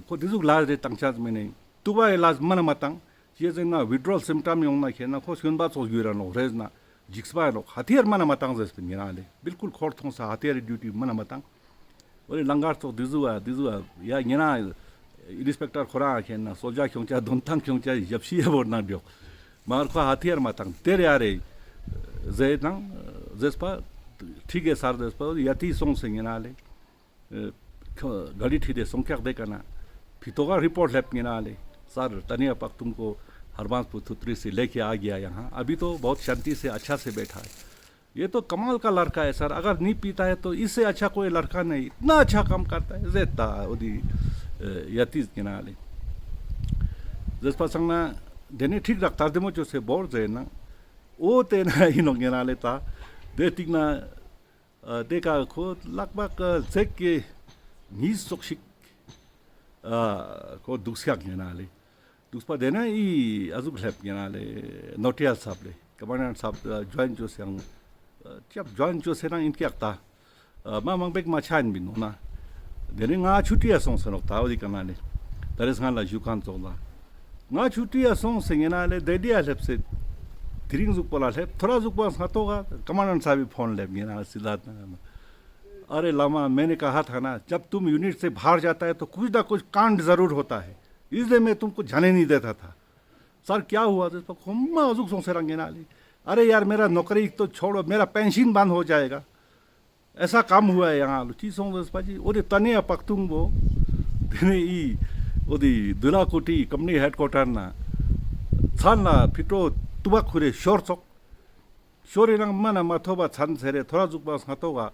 ཁོ་ཏེ་ཟུག་ལ་རེ་ཏང་ཆ་མེ་ནེ་ཏུ་བག་གི་ལ་མ་ན་མ་ཏང་། ཅི་ཟེར་ན་ཝི་ཌྲོ་ཝལ་སིམ་ཊམ་ཡོང་ན་ཁེ་ན་ཁོ་སྐྱོན་པ་ཚོགས་གྱུར་ར་ནོག་རེས་ན་འཇིགས་པ་ཡ་ནོག། ཧ་ཐི་ཡར་མ་ན་མ་ཏང་ཟེར་སྤིན་ཉེ་ན་ལེ། བིལ་ཀུལ་ཁོར་ཐོང་ས་ཧ་ཐི་ཡར་རི་ཌིའུ་ཊི་མ་ན་མ་ཏང་། འོ་རེ་ལང་ཀར་ཙོགས་འདི་ཟུག་ཨ་འདི་ཟུག་ཨ་ཡ་ཉེ་རང་ཨིན་སི་པེག་ཊར་ཁོ་རང་ཁེན་ན་སོལ་ཇར་ཁྱོང་ཆ་དོན་ཐང་ཁྱོང་ཆ་ཞབས་ཕྱི་ཡ་བོར་ན་འདྲིའོ། མར་ཁོ་ཧ་ཐི་ཡར་མ་བཏང་དེར་ཡ་རེ་ཟེར་དང་ཟེར་པ་ཁྲིག་གེ་སར་ཟེར་པ་ཡ་ཏི་སོང་སེ་ཉེ་རང་ལེ། ག་རི་ཁྲིད་དེ་སོང་ཀྱག་དེ་ཀ་ན་ཕི་ཏོ་ག་རི་པོར་ཊ་ལེབ་ཉེ་རང་ལེ། सर तनिया पख्तुंग को हरबांस पुथुत्री से लेके आ गया यहाँ, अभी तो बहुत शांति से अच्छा से बैठा है। ये तो कमाल का लड़का है सर, अगर नहीं पीता है तो इससे अच्छा कोई लड़का नहीं, इतना अच्छा काम करता है। ཟེར་ད་འོ་དི་ཡ་ཏི་ཉེ་རང་ལེ། ཟེར་པ་སང་ན་དེ་ནས་ཁྲིག་རག་ཏར་དེ་མོ་ཅོས་སེ་བོར་ཟེར་ན་འོ་དེ་ན་ཨིན་ནོག་ཉེ་རང་ལེ། ད་དེ་ཏིག་ན་ཨ་དེ་ཀ་ཁོ་ལག་པ་ཀ་ཚེག་གི་ཉིས་ཙོགས་ཤིག་ཨ་ཁོ་དུག་སྐྱག་ཉེ་རང་ལེ། དུག་པ་དེ་ན་ཨི་ཨ་ཟུག་ལེབ་ཉེ་རང་ལེ། ནོ་ཊི་ཡལ་སབ་ལེ་ཀ་མན་ཌན་སབ་ཇོ་ཡིན་ཅོས་སེ་ཡང་ཅབ་ཇོ་ཡིན་ཅོས་སེ་རང་ཨིན་ཀྱག་ད། མ་མང་པེག་མ་ཆ་ཡིན་པིན་ནོ་ན། དེ་ནས་ང་ཆུ་ཊི་ཡ་སོང་སེ་ནོག་ད་འོ་དི་ཀ་ན་ལེ། ད་རེས་ང་ལ་ཞུ་ཁན་ཙོགས་ལ། ང་ཆུ་ཊི་ཡ་སོང་སེ་ཉེ་རང་ལེ་དེ་དི་ཡ་ལེབ་སེ། དེ་རིང་ཟུག་པོ་ལ་ལེབ་ཐོ་ར་ཟུག་པོ་སྔ་ཏོག་ག་ཀ་མན་ཌན་སབ་བི་ཕོན་ལེབ་ཉེ་རང་སི་ལ་ད། अरे लामा, मैंने कहा था ना, जब तुम यूनिट से बाहर जाता है तो कुछ ना कुछ कांड जरूर होता है, इसलिए मैं तुमको जाने नहीं देता था। सर, क्या हुआ? तो इसको खुम्मा अजुक सोंग से रंगे ना ली। अरे यार, मेरा नौकरी तो छोड़ो, मेरा पेंशन बंद हो जाएगा। ऐसा काम हुआ है यहाँ। ལོ་ཅི་སོང་ཟེར་པ་ཅི་འོ་དེ་ཏ་ནི་ཡ་པག་ཏུང་བོ། དེ་ནས་ཨི་འོ་དེ་དུ་ལ་ཀོ་ཊི་ཀམ་པ་ནི་ཧེཌ་ཀོ་ཊར་ན་མཚན་ལ་ཕི་ཏོ་ཏུ་བག་ཁུ་རེ་ཤོར་ཙོག། ཤོར་རེ་རང་མ་ན་མ་ཐོབ་པ་མཚན་ཟེར་རེ་ཐོ་ར་ཟུག་པ་སྔ་ཏོག་ག་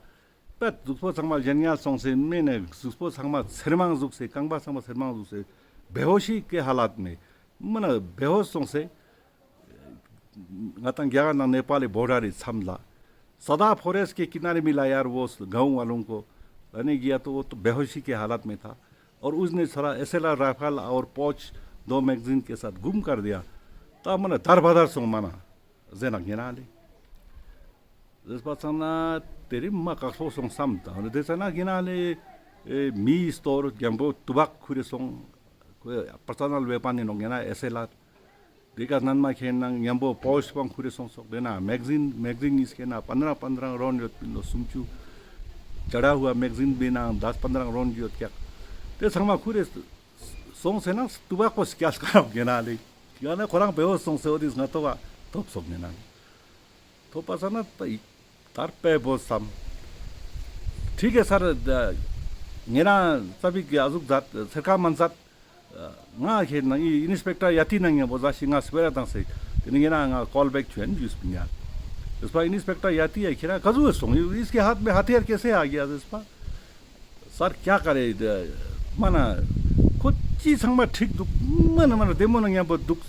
པད་ཟུག་པོ་ཚང་མ་གཞན་ཡ་སོང་སེ་མེ་ནས་ཟུག་པོ་ཚང་མ་ཚེར་མང་ཟུག་སེ་རྐང་པ་ཚང་མ་ཚེར་མང་ཟུག་སེ་བེ་ཧོ་ཤི་ཀེ་ཧ་ལད་མེ་མ་ན་བེ་ཧོ་སོང་སེ། ང་དང་རྒྱ་གར་ནང་ནེ་པཱལ་ལི་བོར་ཌར་རི་མཚམས་ལ། सदा फॉरेस्ट के किनारे मिला यार वो गाँव वालों को। रहने गया तो वो तो बेहोशी के हालत में था और उसने सारा एसएलआर राइफल और पोच दो मैगजीन के साथ गुम कर दिया। ད་མ་ན་དར་བ་དར་སོང་མ་ན་ཟེར་ན་ཉེ་རང་ལེ། ཟེར་པ་ཚང་ན་དེ་རིང་མ་ཀག་སོ་སོང་བསམ་དང་དེ་ཚང་ན་ཉེ་རང་ལེ། མིའི་སྟོར་རྒན་པོ་ཏུ་བག་ཁུ་རེ་སོང་། ཁོའི་པར་སོ་ནལ་ཝེ་པན་ནི་ནོག་ཉེ་རང་ཨེས་ཨེལ་ཨར། དེ་ཀ་སྣན་མ་ཁེན་ན་ཉམ་པོ་པོ་ཤི་པང་ཁུ་རེ་སོང་སོག་དེ་ན་མེག་ཟིན་མེག་ཟིན་ཉིས་ཁེན་ན་པནྡྲ་པནྡྲ་རོན་ཡོད་པིན་ལོ་སུམ་ཅུ། ཅ་ཌ་ཧུ་ཨ་མེག་ཟིན་བི་ནང་དཱས་པནྡྲ་རོན་ཡོད་ཀྱག། དེ་ཚང་མ་ཁུ་རེ་སོང་སེ་ན་ཏུ་བག་པོ་སྐྱལ་ཀ་རོག་ཉེ་རང་ལེ། ཡང་ན་ཁོ་རང་བེ་ཧོ་སོང་སེ་འོ་དེ་སྔ་ཏོག་ག་ཐོབ་སོག་ཉེ་རང་ལེ། ཐོབ་པ་ས་ན་ད་ཡིག་དར་པེ་བོ་སམ། ཁྲིག་གེ་སར་ཉེ་རང་ཙ་པིག་གི་ཨ་ཟུག་ཛད་སེར་ཁ་མན་ཛད། ང་ཁེན་ན་ཨི་ཨིན་སི་པེག་ཊར་ཡ་ཏི་ན་ཉམ་པོ་ཟ་ཤི་ང་སྤེ་ར་དང་སེ། དེ་ནི་ཉེ་རང་ང་ཀོལ་བེག་ཆུ་ཨན་ཇུས་པིན་ཡ། ཟེར་པ་ཨིན་སི་པེག་ཊར་ཡ་ཏི་ཡ་ཁྱེ་རང་ག་ཟུག་སོང་ཡུ་ཨིས་ཀེ་ཧཱཐ་མེ་ཧ་ཐི་ཡར་ཀེ་སེ་ཨ་གི་ཡ་ཟེར་པ། སར་ཀྱ་ཀ་རེ། མ་ན་ཁོ་ཅི་ཚང་མ་ཁྲིག་དུག། མ་ན་མ་ན་དེ་མོ་ན་ཉམ་པོ་དུག།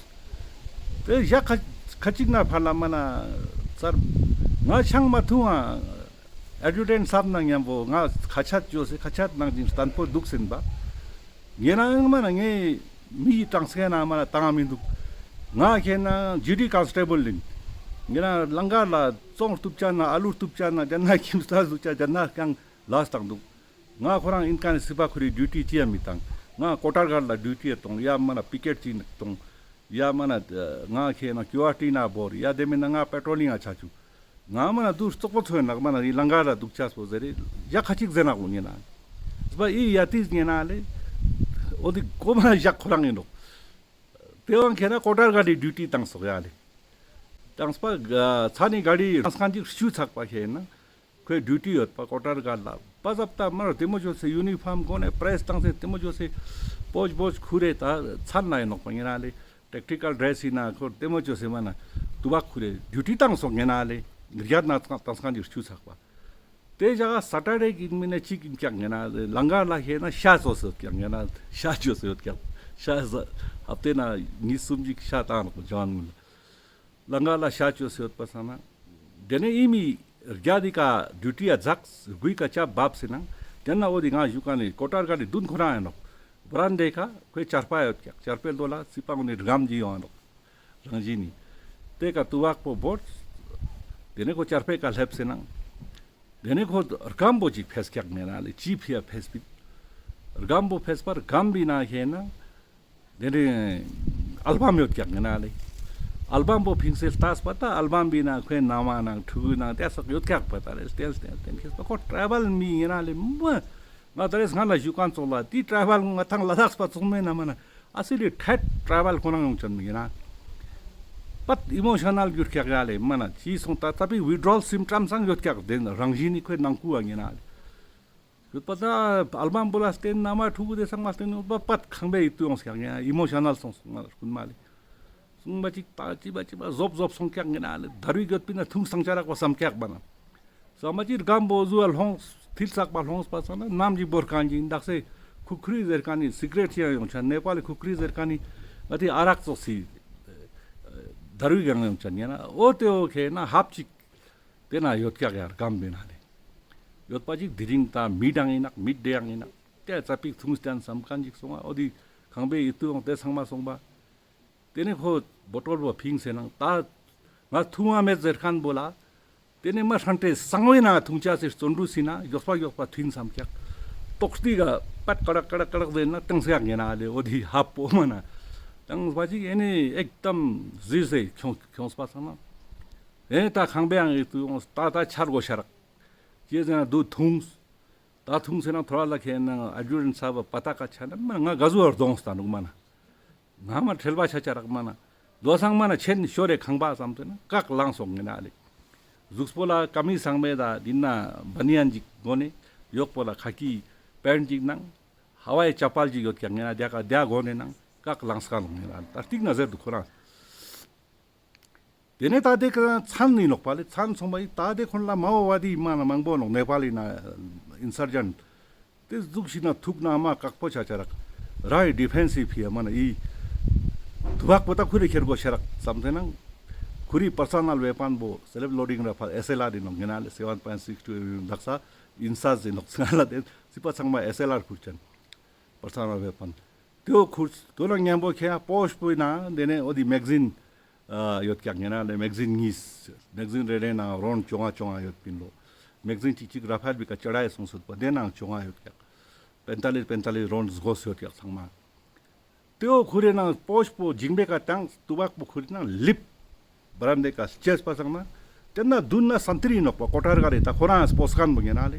དེ་ཞག་ཁ་ཁ་ཅིག་ན་ཕར་ལ་མ་ན་སར་ང་ཆང་མ་འཐུང་ཨ། ཨེ་ཌུ་ཊེན་སབ་ན་ཉམ་པོ་ང་ཁ་ཆད་ཅོས་སེ་ཁ་ཆད་ནང་ཅིན་སྟན་པོ་དུག་སིན་པ། ཉེ་རང་མ་ན་ངའི་མི་ཡི་གྲངས་སེ་ན་མ་ན་བཏང་མི་དུག། ང་ཁེན་ན་ཇི་ཌི་ཀོན་སི་ཊེ་བལ་ལིན། ཉེ་རང་ལང་ཀར་ལ་ཙོང་གཏུབ་ཅ་ན་ཨ་ལུ་གཏུབ་ཅ་ན་ཇ་ན་ཁྱིམ་ས་ཟུག་ཅ་ཇ་ན་རྐང་ལས་བཏང་དུག། ང་ཁོ་རང་ཨིན་ཀ་ནེ་སི་པ་ཁུ་རི་ཌིའུ་ཊི་ཅི་ཡང་མི་བཏང་། ང་ཀོ་ཊར་གར་ལ་ཌིའུ་ཊི་ཡ་གཏོང་ཡ་མ་ན་པི་ཀེཊ་ཅི་ན་གཏོང་ཡ་མ་ན་ང་ཁེན་ན་ཀྱུ་ཨར་ཊི་ན་བོར་ཡ་དེ་མིན་ན་ང་པེ་ཊྲོ་ལིང་ང་ཆ་ཅུག། ང་མ་ན་དུ་ཙོག་པོ་ཚོ་ཡིན་ནག་མ་ན་ཨི་ལང་ཀར་ལ་དུག་ཆ་སོ་ཟེར་རེ་ཡ་ཁ་ཅིག་ཟེར་ནག་འོ་ཉེ་རང་། ཟེར་པ་ཨི་ཡ་ཏི་ཉེ་རང་ལེ། འོ་དི་གོ་མ་ན་ཞག་ཁོ་རང་ཡིན་ནོག། དེ་བང་ཁེན་ན་ཀོ་ཊར་གར་ཌི་ཌིའུ་ཊི་བཏང་སོག་ཡ་ལེ། བཏང་སྤ་ཚ་ནི་ག་རི་སང་ཅིག་ཤུ་ཚག་པ་ཁེན་ན། ཁོའི་ཌིའུ་ཊི་ཡོད་པ་ཀོ་ཊར་གར་ལ་པ་ཟབ་ཏ་མར་དེ་མོ་ཅོས་སེ་ཡུ་ནི་ཕོརམ་གོན་ནེ་པྲེས་བཏང་སེ་དེ་མོ་ཅོས་སེ་པོཇ་པོཇ་ཁུ་རེ་ད་ཚན་ན་ཡིན་ནོག་པ་ཉེ་རང་ལེ། ཊེག་ཊི་ཀལ་ཌྲེས་ཡིན་ན་ཁོ་དེ་མོ་ཅོས་སེ་མ་ན་ཏུ་བག་ཁུ་རེ་ཌིའུ་ཊི་བཏང་སོག་ཉེ་རང་ལེ། རྒྱ་ན་ཏང་སང་ཅིག་ཤུ་ཚག་པ། དེ་ཞག་སེ་ཊར་ཌེ་གི་མིན་ན་ཅིག་ཡིན་ཀྱག་ཉེ་རང་ལེ། ལང་ཀར་ལ་ཁེན་ན་ཤ་ཅོས་སེ་ཡོད་ཀྱག་ཉེ་རང་ཤ་ཅོས་སེ་ཡོད་ཀྱག་ཤ་ཟ་ཧབ་ཏེ་ན་ཉིས་སུམ་ཅིག་ཤ་བཏང་ནོག་ཇོན་ངུ་ལ། ལང་ཀར་ལ་ཤ་ཅོས་སེ་ཡོད་པ་སང་ན། དེ་ནས་ཨི་མི་རྒྱ་དི་ཀ་ཌིའུ་ཊི་ཡ་ཛགས་གུའི་ཀ་ཅབ་བབས་སེ་ན། དེ་ན་འོ་དི་ང་ཞུ་ཀ་ནི་ཀོ་ཊར་གར་ཌི་དུན་ཁོ་རང་ཡིན་ནོག། བ་རན་ཌེ་ཁ་ཁོའི་ཆར་པ་ཡོད་ཀྱག། ཆར་པའི་ལོ་ལ་སི་པང་ནི་རྒམ་ཇི་ཡོང་ནོག། རང་ཇི་ནི། དེ་ཀ་ཏུ་བག་པོ་བོར། དེ་ནས་ཁོ་ཆར་པའི་ཀ་ལེབས་སེ་ན། དེ་ནས་ཁོ་རྒམ་པོ་ཅིག་ཕེས་ཀྱག་ཉེ་རང་ལེ། ཅི་ཕི་ཡ་ཕེས་པིན། རྒམ་པོ་ཕེས་པར་རྒམ་པི་ན་ཁེན་ན། དེ་ནས་ཨལ་བམ་ཡོད་ཀྱག་ཉེ་རང་ལེ། ཨལ་བམ་པོ་ཕིངས་སེ་ལྟས་པ་ད་ཨལ་བམ་པི་ན་ཁོའི་ན་མ་ནང་ཕྲུ་གུ་ནང་དེ་སོག་ཡོད་ཀྱག་པ་ད་ལེ་ལྟས་ལྟས་ལྟས་ཁེས་པ་ཁོ་ཊྲའི་བལ་མི་ཉེ་རང་ལེ་མ། ང་ད་རེས་སྔ་ལ་ཞུ་མཁན་ཙོགས་ལ་དེ་ཊྲའི་བལ་ང་ཐང་ལ་དྭགས་པ་ཙོགས་མེད་ན་མ་ན་ཨ་སི་ལི་ཐད་ཊྲའི་བལ་ཁོ་རང་ཡོང་ཆ་མི་ཡིན་ན། པད་ཨི་མོ་ཤ་ནལ་གྱུར་ཀྱག་ཡ་ལེ་མ་ན་ཅི་སོང་ད་ཙ་པིག་ཝི་ཌྲོ་ཝལ་སིམ་ཊམ་སང་ཡོད་ཀྱག་དེ་རང་བཞིན་ནི་ཁོའི་ནང་ཁུལ་བ་ཡིན་ན་ཡོད་པ་ད་ཨལ་བམ་བོ་ལ་བསྟན་ན་མ་ཕྲུ་གུ་དེ་ཚང་མ་བསྟན་ཡོད་པ་པད་ཁང་པའི་ཡིད་དུ་ཡོང་ཀྱག་ཡ་ཨི་མོ་ཤ་ནལ་སོང་སོང་ང་རྐུན་མ་ལེ། སོང་བ་ཅིག་ད་ཅི་བ་ཅི་བ་ཟོབ་ཟོབ་སོང་ཀྱག་ཡིན་ན་ལེ་དར་བའི་གྱོད་པིན་ན་ཐུང་སང་ཆ་རག་པ་བསམ་ཀྱག་པ་ན། ས་མ་ཅིག་སྒམ་པོ་ཟུ་བ་ལྷོངས་ཐིལ་ཚག་པ་ལྷོངས་པ་སང་ན་ནམ་ཅིག་བོར་མཁན་ཅིག་འདག་སེ་ཁུ་ཁུ་རི་ཟེར་མཁན་ནི་སི་ཀྲེཊ་ཅིག་ཡང་ཡོང་ཆ་ནེ་པ་ལི་ཁུ་ཁུ་རི་ཟེར་མཁན་ནི་ང་དེ་ཨ་རག་ཙོགས་སི་དར་བའི་གང་ཡོང་ཆ་ཉེ་ན་འོ་དེ་འོ་ཁེ་ན་ཧབ་ཅིག་དེ་ན་ཡོད་ཀྱག་ཡ་སྒམ་པེ་ན་ལེ་ཡོད་པ་ཅིག་དེ་རིང་ད་མི་དང་ཡིན་ནག་མི་དེ་ཡང་ཡིན་ནག་དེ་ཙ་པིག་ཐུང་སྟན་བསམ་མཁན་ཅིག་སོང་ང་འོ་དེ་ཁང་པའི་ཡིད་དུ་ཡོང་དེ་ཚང་མ་སོང་པ། དེ་ནས་ཁོ་བོ་ཊོལ་བོ་ཕིང་སེ་ནང་ད་ང་ཐུང་བ་མེད་ཟེར་མཁན་བོ་ལ། དེ་ནས་མ་ཧྲན་ཏེ་གསང་བའི་ནང་ཐུང་ཆ་སེ་བརྩོན་འགྲུས་སི་ན་མགྱོགས་པ་མགྱོགས་པ་ཐུན་བསམ་ཀྱག་ཏོག་སྟེ་ག་པད་ཀ་རག་ཀ་རག་ཀ་རག་ཟེར་ན་ཏང་སེ་ཡག་ཉེ་ན་ལེ་འོ་དེ་ཧབ་པོ་མ་ན་ཏང་སྤ་ཅིག་ཨེ་ནི་ཨེག་དམ་ཟི་སེ་ཁྱོངས་ཁྱོངས་པ་སང་ན་ཨེ་ནི་ད་ཁང་པའི་ཡང་ཨེ་ཏུ་ཡོངས་ད་ད་ཆར་གོ་ཤ་རག་ཅི་ཟེར་ན་དུ་ཐུངས། ད་ཐུང་སེ་ན་ཐོ་ར་ལ་ཁེ་ན་ཨ་ཇུ་རིན་ས་བ་པ་ཏ་ཀ་ཆ་ན་མ་ང་ག་ཟུ་བར་གདོང་སྟ་ནུག་མ་ན། ང་མ་ཁྲེལ་བ་ཆ་ཆ་རག་མ་ན། ལོ་སང་མ་ན་ཆེན་ཤོ་རེ་ཁང་པ་བསམ་ཏེ་ན་ཀག་ལང་སོང་ངེ་ན་ལེ། གཟུགས་པོ་ལ་ཀ་མི་སང་མེ་ད་དེ་ན་བ་ནི་ཡན་ཅིག་གོ་ནེ་ཡོག་པོ་ལ་ཁ་ཀི་པེན་ཅིག་ནང་ཧ་ཝའི་ཅ་པལ་ཅིག་ཡོད་ཀྱག་ངེ་ན་དེ་ཀ་དེ་གོ་ནེ་ནང་ཀག་ལང་སྐ་ལོང་ངེ་ན་ད་ཏིག་ན་ཟེར་དུ་ཁོ་རང་། དེ་ནས་ད་དེ་ཀ་ཚན་ནི་ནོག་པ་ལེ་ཚན་སོང་པ་ཡི་ད་དེ་ཁོན་ལ་མའོ་ཝ་དི་མ་ན་མང་པོ་ནོག་ནེ་པ་ལི་ན་ཨིན་སར་ཇན་དེ་ཟུག་ཤི་ན་ཐུག་ན་མ་ཀག་པོ་ཆ་ཆ་རག་རང་ཡི་ཌི་ཕེན་སི་ཕི་ཡ་མ་ན་ཡི་དུ་བག་པོ་ད་ཁུ་རི་ཁྱེར་གོ་ཤ་རག་བསམ་ཏེ་ན་ཁུ་རི་པར་སོ་ནལ་ཝེ་པན་པོ་སེལ་ཕ་ལོ་ཌིང་ར་ཕལ་ཨེ་སེལ་ཨར་ནོག་ངེ་ན་ལེ་སེ་ཝན་པོ་ཨིན་སིགས་ཊུ་ཨེམ་ཨེམ་དག་ས་ཨིན་སར་ཟི་ནོག་ཚང་ལ་དེ་སི་པ་ཚང་མ་ཨེ་སེལ་ཨར་ཁུར་ཅན་པར་སོ་ནལ་ཝེ་པན། དེའོ་ཁུར་དོ་ན་ཉམ་པོ་ཁྱེ་པོ་ཤ་པོ་ན་དེ་ནས་འོ་དི་མེག་ཟིན་ཡོད་ཀྱག་ངེ་ན་ལེ་མེག་ཟིན་ཉིས་མེག་ཟིན་རེ་རེ་ནང་རོན་བཅོ་ལྔ་བཅོ་ལྔ་ཡོད་པིན་ལོ། མེག་ཟིན་ཅིག་ཅིག་ར་ཕལ་བི་ཀ་ཅ་ཌའི་སོང་སོད་པ་དེ་ནང་བཅོ་ལྔ་ཡོད་ཀྱག་པེན་ཏ་ལིས་པེན་ཏ་ལིས་རོན་སྒོས་ཡོད་ཀྱག་ཚང་མ། དེའོ་ཁུ་རེ་ནང་པོ་ཤ་པོ་ཇིང་པེ་ཀ་ཏང་ཏུ་བག་པོ་ཁུ་རེ་ནང་ལིབ། བ་རན་དེ་ཀ་ཅེས་པ་སང་ན། དེ་ན་དུན་ན་སན་ཏི་རི་ནོག་པ་ཀོ་ཏར་ག་རེ་ད་ཁོ་རང་སྤོས་ཁན་པོ་ངེ་ན་ལེ།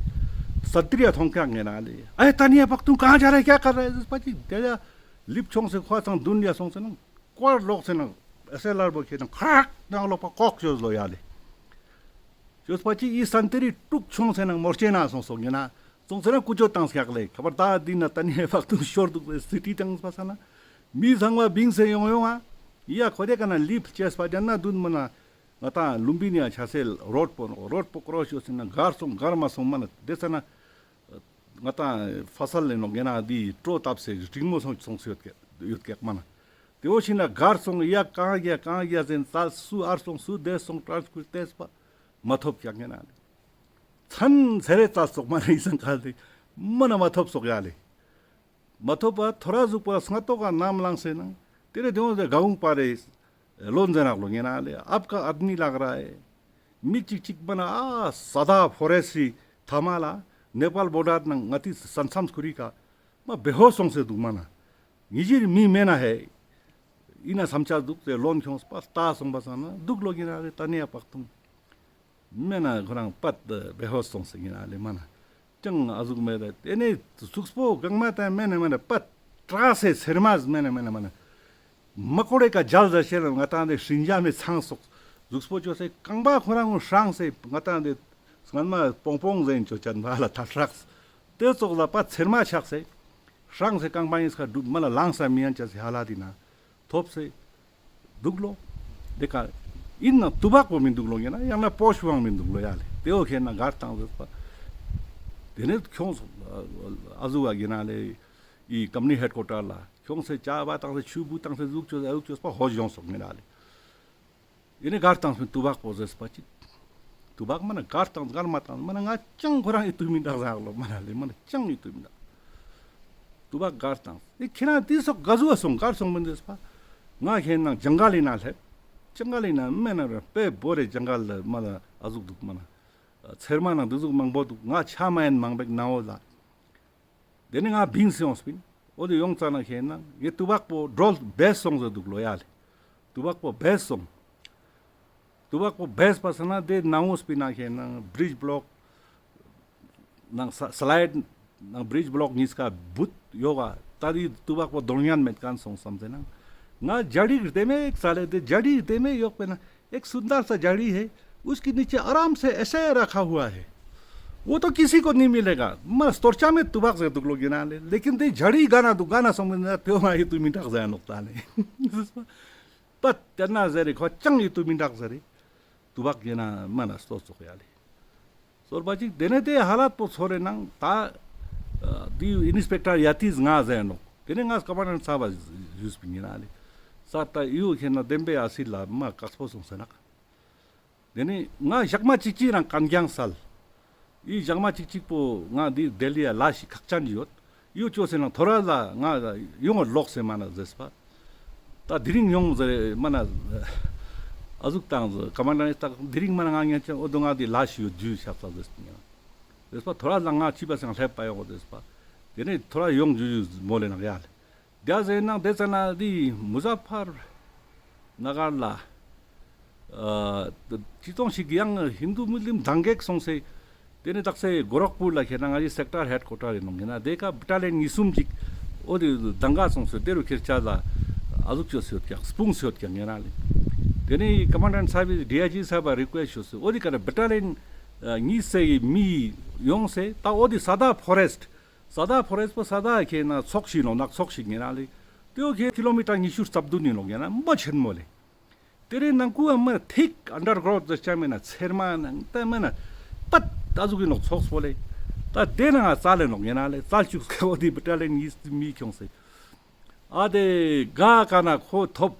སན་ཏི་རི་ཡ་ཐོང་ཀྱག་ངེ་ན་ལེ། ཨེ་ཏ་ནི་ཡ་བག་ཏུང་གང་ཆ་རེ་ཀྱག་ག་རེ་ཟེར་པ་ཅིག་དེ་ཡ་ལིབ་ཆོང་སེ་ཁོ་ཚང་དུན་ཡ་སོང་སེ་ན་ཀོར་ལོག་སེ་ན་ཨེ་སེ་ལར་པོ་ཁྱེད་ན་ཁག་ནང་ལོག་པ་ཀོག་ཅོས་ལོ་ཡ་ལེ། ཅོས་པ་ཅིག་ཨི་སན་ཏི་རི་དཀྲུག་ཆོང་སེ་ན་མོར་ཅེ་ན་སོང་སོང་ངེ་ན་སོང་སེ་ན་ཀུ་ཅོ་ཏང་ཀྱག་ལེ། ཁ་པར་ད་དི་ན་ཏ་ནི་ཡ་བག་ཏུང་ཤོར་དུག་ལེ་སི་ཊི་ཏང་པ་ས་ན་མི་ཚང་མ་བིང་སེ་ཡོང་ཡོང་ཨ། ཡ་ཁོ་དེ་ཀ་ན་ལིབ་ཅེས་པ་ཅན་ན་དུན་མ་ན། ང་ཏང་ལུམ་བི་ནི་ཡ་ཆ་སེ་རོཌ་པོ་ནོ་རོཌ་པོ་ཀོ་རོ་ཤོ་སི་ན་གར་སོང་གར་མ་སོང་མ་ན་དེ་ས་ན་ང་ཏང་ཕ་སལ་ལེ་ནོ་ངེ་ན་དི་ཀྲོ་ཏབ་སེ་རིང་མོ་སོང་སོང་སེ་ཡོད་ཀྱག་ཡོད་ཀྱག་མ་ན་དེ་འོ་ཤི་ན་གར་སོང་ཡ་གང་ཡ་གང་ཡ་ཟེན་ཙལ་སུ་ཨར་སོང་སུ་དེ་སོང་ཏྲན་སི་ཀུར་ཏེས་པ་མ་ཐོབ་ཀྱག་ངེ་ན་ལེ། ཚན་ཚེ་རེ་ཙལ་སོག་མ་ན་ཡི་སང་ཁ་ལེ་མ་ན་མ་ཐོབ་སོག་ཡ་ལེ། མ་ཐོབ་པ་ཐོ་ར་ཟུག་པ་སྔ་ཏོག་ག་ནམ་ལངས་སེ་ནང་དེ་ནས་དེ་འོང་ཟེར་ག་འུང་པ་རེ་ལོན་ཟེར་ནག་ལོ་ངེ་ན་ལེ་ཨབ་ཀ་ཨད་མི་ལག་ར་ཨེ། མི་ཅིག་ཅིག་མ་ན་ཨ་ས་ད་ཕོ་རེ་སི་ཐ་མ་ལ་ནེ་པཱལ་བོར་ཌར་ནང་ང་ཏི་སན་མཚམས་ཁུ་རི་ཀ་མ་བེ་ཧོ་སོང་སེ་དུག་མ་ན་ཉི་ཞིར་མི་མེ་ན་ཧེ་ཨི་ན་སམ་ཆ་དུག་ཟེར་ལོན་ཁྱོངས་པ་ལྟ་སོང་པ་སང་ན་དུག་ལོ་ངེ་ན་ལེ་ཏ་ནི་ཡ་བག་ཏུང་། མེ་ན་ཁོ་རང་པད་བེ་ཧོ་སོང་སེ་ངེ་ན་ལེ་མ་ན། ཅང་ཨ་ཟུག་མེད་དེ་ནས་ཟུགས་པོ་གང་མ་ད་མེ་ན་མེ་ན་པད་ཏྲ་སེ་ཚེར་མ་མེ་ན་མེ་ན་མ་ན། མ་ཀོ་རེ་ཀ་ཇལ་ཟ་ཤེ་ལ་ང་ཏང་དེ་སྲིན་ཇ་མེ་ཚང་སོག་ཟུགས་པོ་ཅོ་སེ་རྐང་པ་ཁོ་རང་ངོ་ཧྲང་སེ་ང་ཏང་དེ་སྔན་མ་པོང་པོང་ཟེན་ཅོ་ཅན་བ་ལ་ཐ་ཧྲག་དེ་ཙོག་ལ་པད་ཚེར་མ་ཆགས་སེ་ཧྲང་སེ་རྐང་པ་ཡིན་སྐ་སྒྲུབ་མ་ལ་ལངས་ས་མི་ཡན་ཅ་སེ་ཧ་ལ་དི་ན། ཐོབ་སེ་དུག་ལོ། དེ་ཀ་ཨིན་ན་ཏུ་བག་པོ་མི་དུག་ལོ་ཡིན་ན་ཡང་ན་པོ་ཤ་བང་མི་དུག་ལོ་ཡ་ལེ། དེ་འོ་ཁེ་ན་གར་ཏང་ཟེར་པ། དེ་ནས་ཁྱོངས་ཨ་ཟུག་བ་ཡིན་ན་ལེ། ཨི་ཀམ་ནི་ཧེཌ་ཀོ་ཊར་ལ་ཁྱོངས་སེ་ཅ་བ་ཏང་སེ་ཆུ་བུ་ཏང་སེ་ཟུག་ཅོས་ཨ་ཟུག་ཅོས་པ་ཧོ་ཞོང་སོང་ངེ་ན་ལེ། ཡིན་ནི་གར་ཏང་སེ་ཏུ་བག་པོ་ཟེར་པ་ཅིག་ཏུ་བག་མ་ན་གར་ཏང་གར་མ་ཏང་མ་ན་ང་ཅང་ཁོ་རང་ཡི་ཏུ་མི་འདག་ཟག་ལོ་མ་ན་ལེ་མ་ན་ཅང་ཡི་ཏུ་མི་འདག་ཏུ་བག་གར་ཏང་ཨེ་ཁྱེད་རང་དེ་སོག་ག་ཟུག་སོང་གར་སོང་མི་འདུག་པ། ང་ཁྱེད་ནང་ཇང་གལ་ཡིན་ན་སླེབས། ཇང་གལ་ཡིན་ན་མེ་ན་ར་པེ་བོ་རེ་ཇང་གལ་ལ་མ་ལ་ཨ་ཟུག་འདུག་མ་ན། ཚེར་མ་ནང་འདི་ཟུག་མང་པོ་འདུག་ང་ཆ་མ་ཡན་མང་པེག་ནའོ་ལ། དེ་ནི་ང་བིང་སེ་ཡོངས་པིན། འོ་དེ་ཡོང་ཙ་ན་ཁྱེད་ན་ངའི་ཏུ་བག་པོ་སྒྲོལ་བེས་སོང་ཟེར་འདུག་ལོ་ཡ་ལེ། ཏུ་བག་པོ་བེས་སོང་། ཏུ་བག་པོ་བེས་པ་ས་ན་དེ་ནང་འོས་པིན་ན་ཁྱེད་ན་བྲིཇ་བློག་ནང་ས་སི་ལའིཌ་ ནང་བྲིཇ་བློག་གཉིས་ཀ་བུད་ཡོག་ག་ད་དེ་ཏུ་བག་པོ་དོན་ཉན་མེད་ཁན་སོང་སམ་ཟེར་ན། ང་ཇ་ཌི་རྡེ་མོ་ཞིག་ཙལ་ཏེ་ཇ་ཌི་རྡེ་མོ་ཡོག་པོའི་ནང་ཨེག་སུན་དར་ས་ཇ་ཌི་ཧེ། ཨུས་ཀེ་ནིཆེ་ཨ་རམ་སེ་ཨེ་སེ་ར་ཁ་ཧུ་ཨ་ཧེ། ཝོ་ཏོ་ཀི་སི་ཀོ་ནི་མི་ལེ་ག། མ་སྟོར་ཆ་མེད་ཏུ་བག་ཟེར་དུག་ལོ་ཡིན་ན་ལེ། ལེ་ཀིན་དེ་ཇ་ཌི་ག་ན་དུག་ག་ན་སོང་མིན་ན་ཏེ་བོ་ང་ཡི་ཏུ་མི་དྲག་ཟེར་ནོག་ད་ལེ། པད་ཏེ་ན་ཟེར་རེ་ཁོ་ཅང་ཡི་ཏུ་མི་དྲག་ཟེར་རེ། ཏུ་བག་ཡིན་ན་མ་ན་སྟོ་ཙོག་ཡ་ལེ། སོར་བ་ཅིག་དེ་ནེ་དེ་ཧ་ལད་པོ་ཚོར་རེ་ནང་ད་ཨ་དེ་ཨིན་སི་པེག་ཊར་ཡ་ཏིས་ང་ཟེར་ནོག། དེ་ནེ་ང་ཀ་མན་ཌན་ཚ་བ་ཞུས་པིན་ཡིན་ན་ལེ། ས་ད་ཡུ་ཁེ་ན་དེམ་པེ་ཨ་སི་ལ་མ་ཀག་སྤོ་སོང་ཟེར་ནག། དེ་ནེ་ང་ཞག་མ་ཅིག་ཅིག་རང་གན་རྒྱང་སལ། ཨི་ཞག་མ་ཅིག་ཅིག་པོ་ང་འདི་ལྡི་ལི་ཡ་ལ་ཞིག་ཁག་ཅན་ཡོད། ཡོ་ཅོ་ཟེར་ན་ཐོ་རས་ལ་ང་ཡོང་ལོག་སེ་མ་ན་ཟེར་པ། ད་དེ་རིང་ཡོང་ཟེར་མ་ན་ཨ་ཟུག་བཏང་ཟེར་ཀ་མན་ཌན་ནི་ད་དེ་རིང་མ་ན་ང་ཉན་ཅན་འོ་དོ་ང་འདི་ལ་ཞིག་ཡོད་ཇུ་ཤག་ས་ཟེར་ཟེར་པ། ཐོ་རས་ལ་ང་ཅི་པ་སང་སླེབས་པ་ཡོང་ཟེར་པ། དེ་ནེ་ཐོ་རས་ཡོང་ཇུ་ཇུ་མོལ་ལེ་ནག་ཡ་ལེ། དེ་ཟེར་ནང་དེ་ཙ་ན་དེ་མུ་ཛ་ཕར་ན་གར་ལ་ཨ་ཅི་ཙོང་ཞིག་ཡང་ཧིན་དུ་མུ་སླིམ་དང་གེག་སོང་སེ། དེ་ནེ་དག་སེ་གོ་རག་པུར་ལ་ཁེ་ན་ང་ཞི་སེག་ཊར་ཧེཌ་ཀོ་ཊར་ཡིན་ནོག་ཡིན་ན་དེ་ཀ་བི་ཊ་ལི་ཡན་གཉིས་གསུམ་ཅིག་འོ་དེ་དང་ག་སོང་སེ་དེ་རུ་ཁེར་ཆ་ལ་ཨ་ཟུག་ཅོས་ཡོད་ཀྱག་སྤུངས་ཡོད་ཀྱག་ཡིན་ན་ལེ། དེ་ནེ་ཀ་མན་ཌན་ནི་ས་བིས་ཌི་ཨའི་ཇི་ས་བ་རི་ཀུ་ཨེསྟ་ཅོས་སེ་འོ་དེ་ཀ་ན་བི་ཊ་ལི་ཡན་གཉིས་སེ་མི་ཡོང་སེ་ད་འོ་དེ་ས་དཱ་ཕོ་རེསྟ། ས་དཱ་ཕོ་རེསྟ་པོ་ས་དཱ་ཁེ་ན་ཚོགས་ཤིག་ནོག་ནགས་ཚོགས་ཤིག་ཡིན་ན་ལེ། ཏེའོ་ཁེ་ཀི་ལོ་མི་ཊར་ཉི་ཤུ་རྩ་བདུན་ཡིན་ནོག་ཡིན་ན་མ་ཆེན་མོ་ལེ། དེ་རེ་ནང་ཁུ་ཨ་མ་ཐིག་ཨན་ཌར་གྲོ་ཝུཌ་ཟེར་ཆ་མེད་ན་ཚེར་མ་ནང་ད་མེད་ན་པད་ད་ཟུག་གི་ནོག་ཚོགས་པོ་ལེ། ད་དེ་ནང་ཙལ་ལེ་ནོག་ཡིན་ན་ལེ་ཙལ་ཅུག་སྐད་འོ་དེ་བི་ཊ་ལི་ཡན་གཉིས་མི་ཁྱོངས་སེ། ཨ་དེ་ག་ཀ་ན་ཁོ་ཐོབ་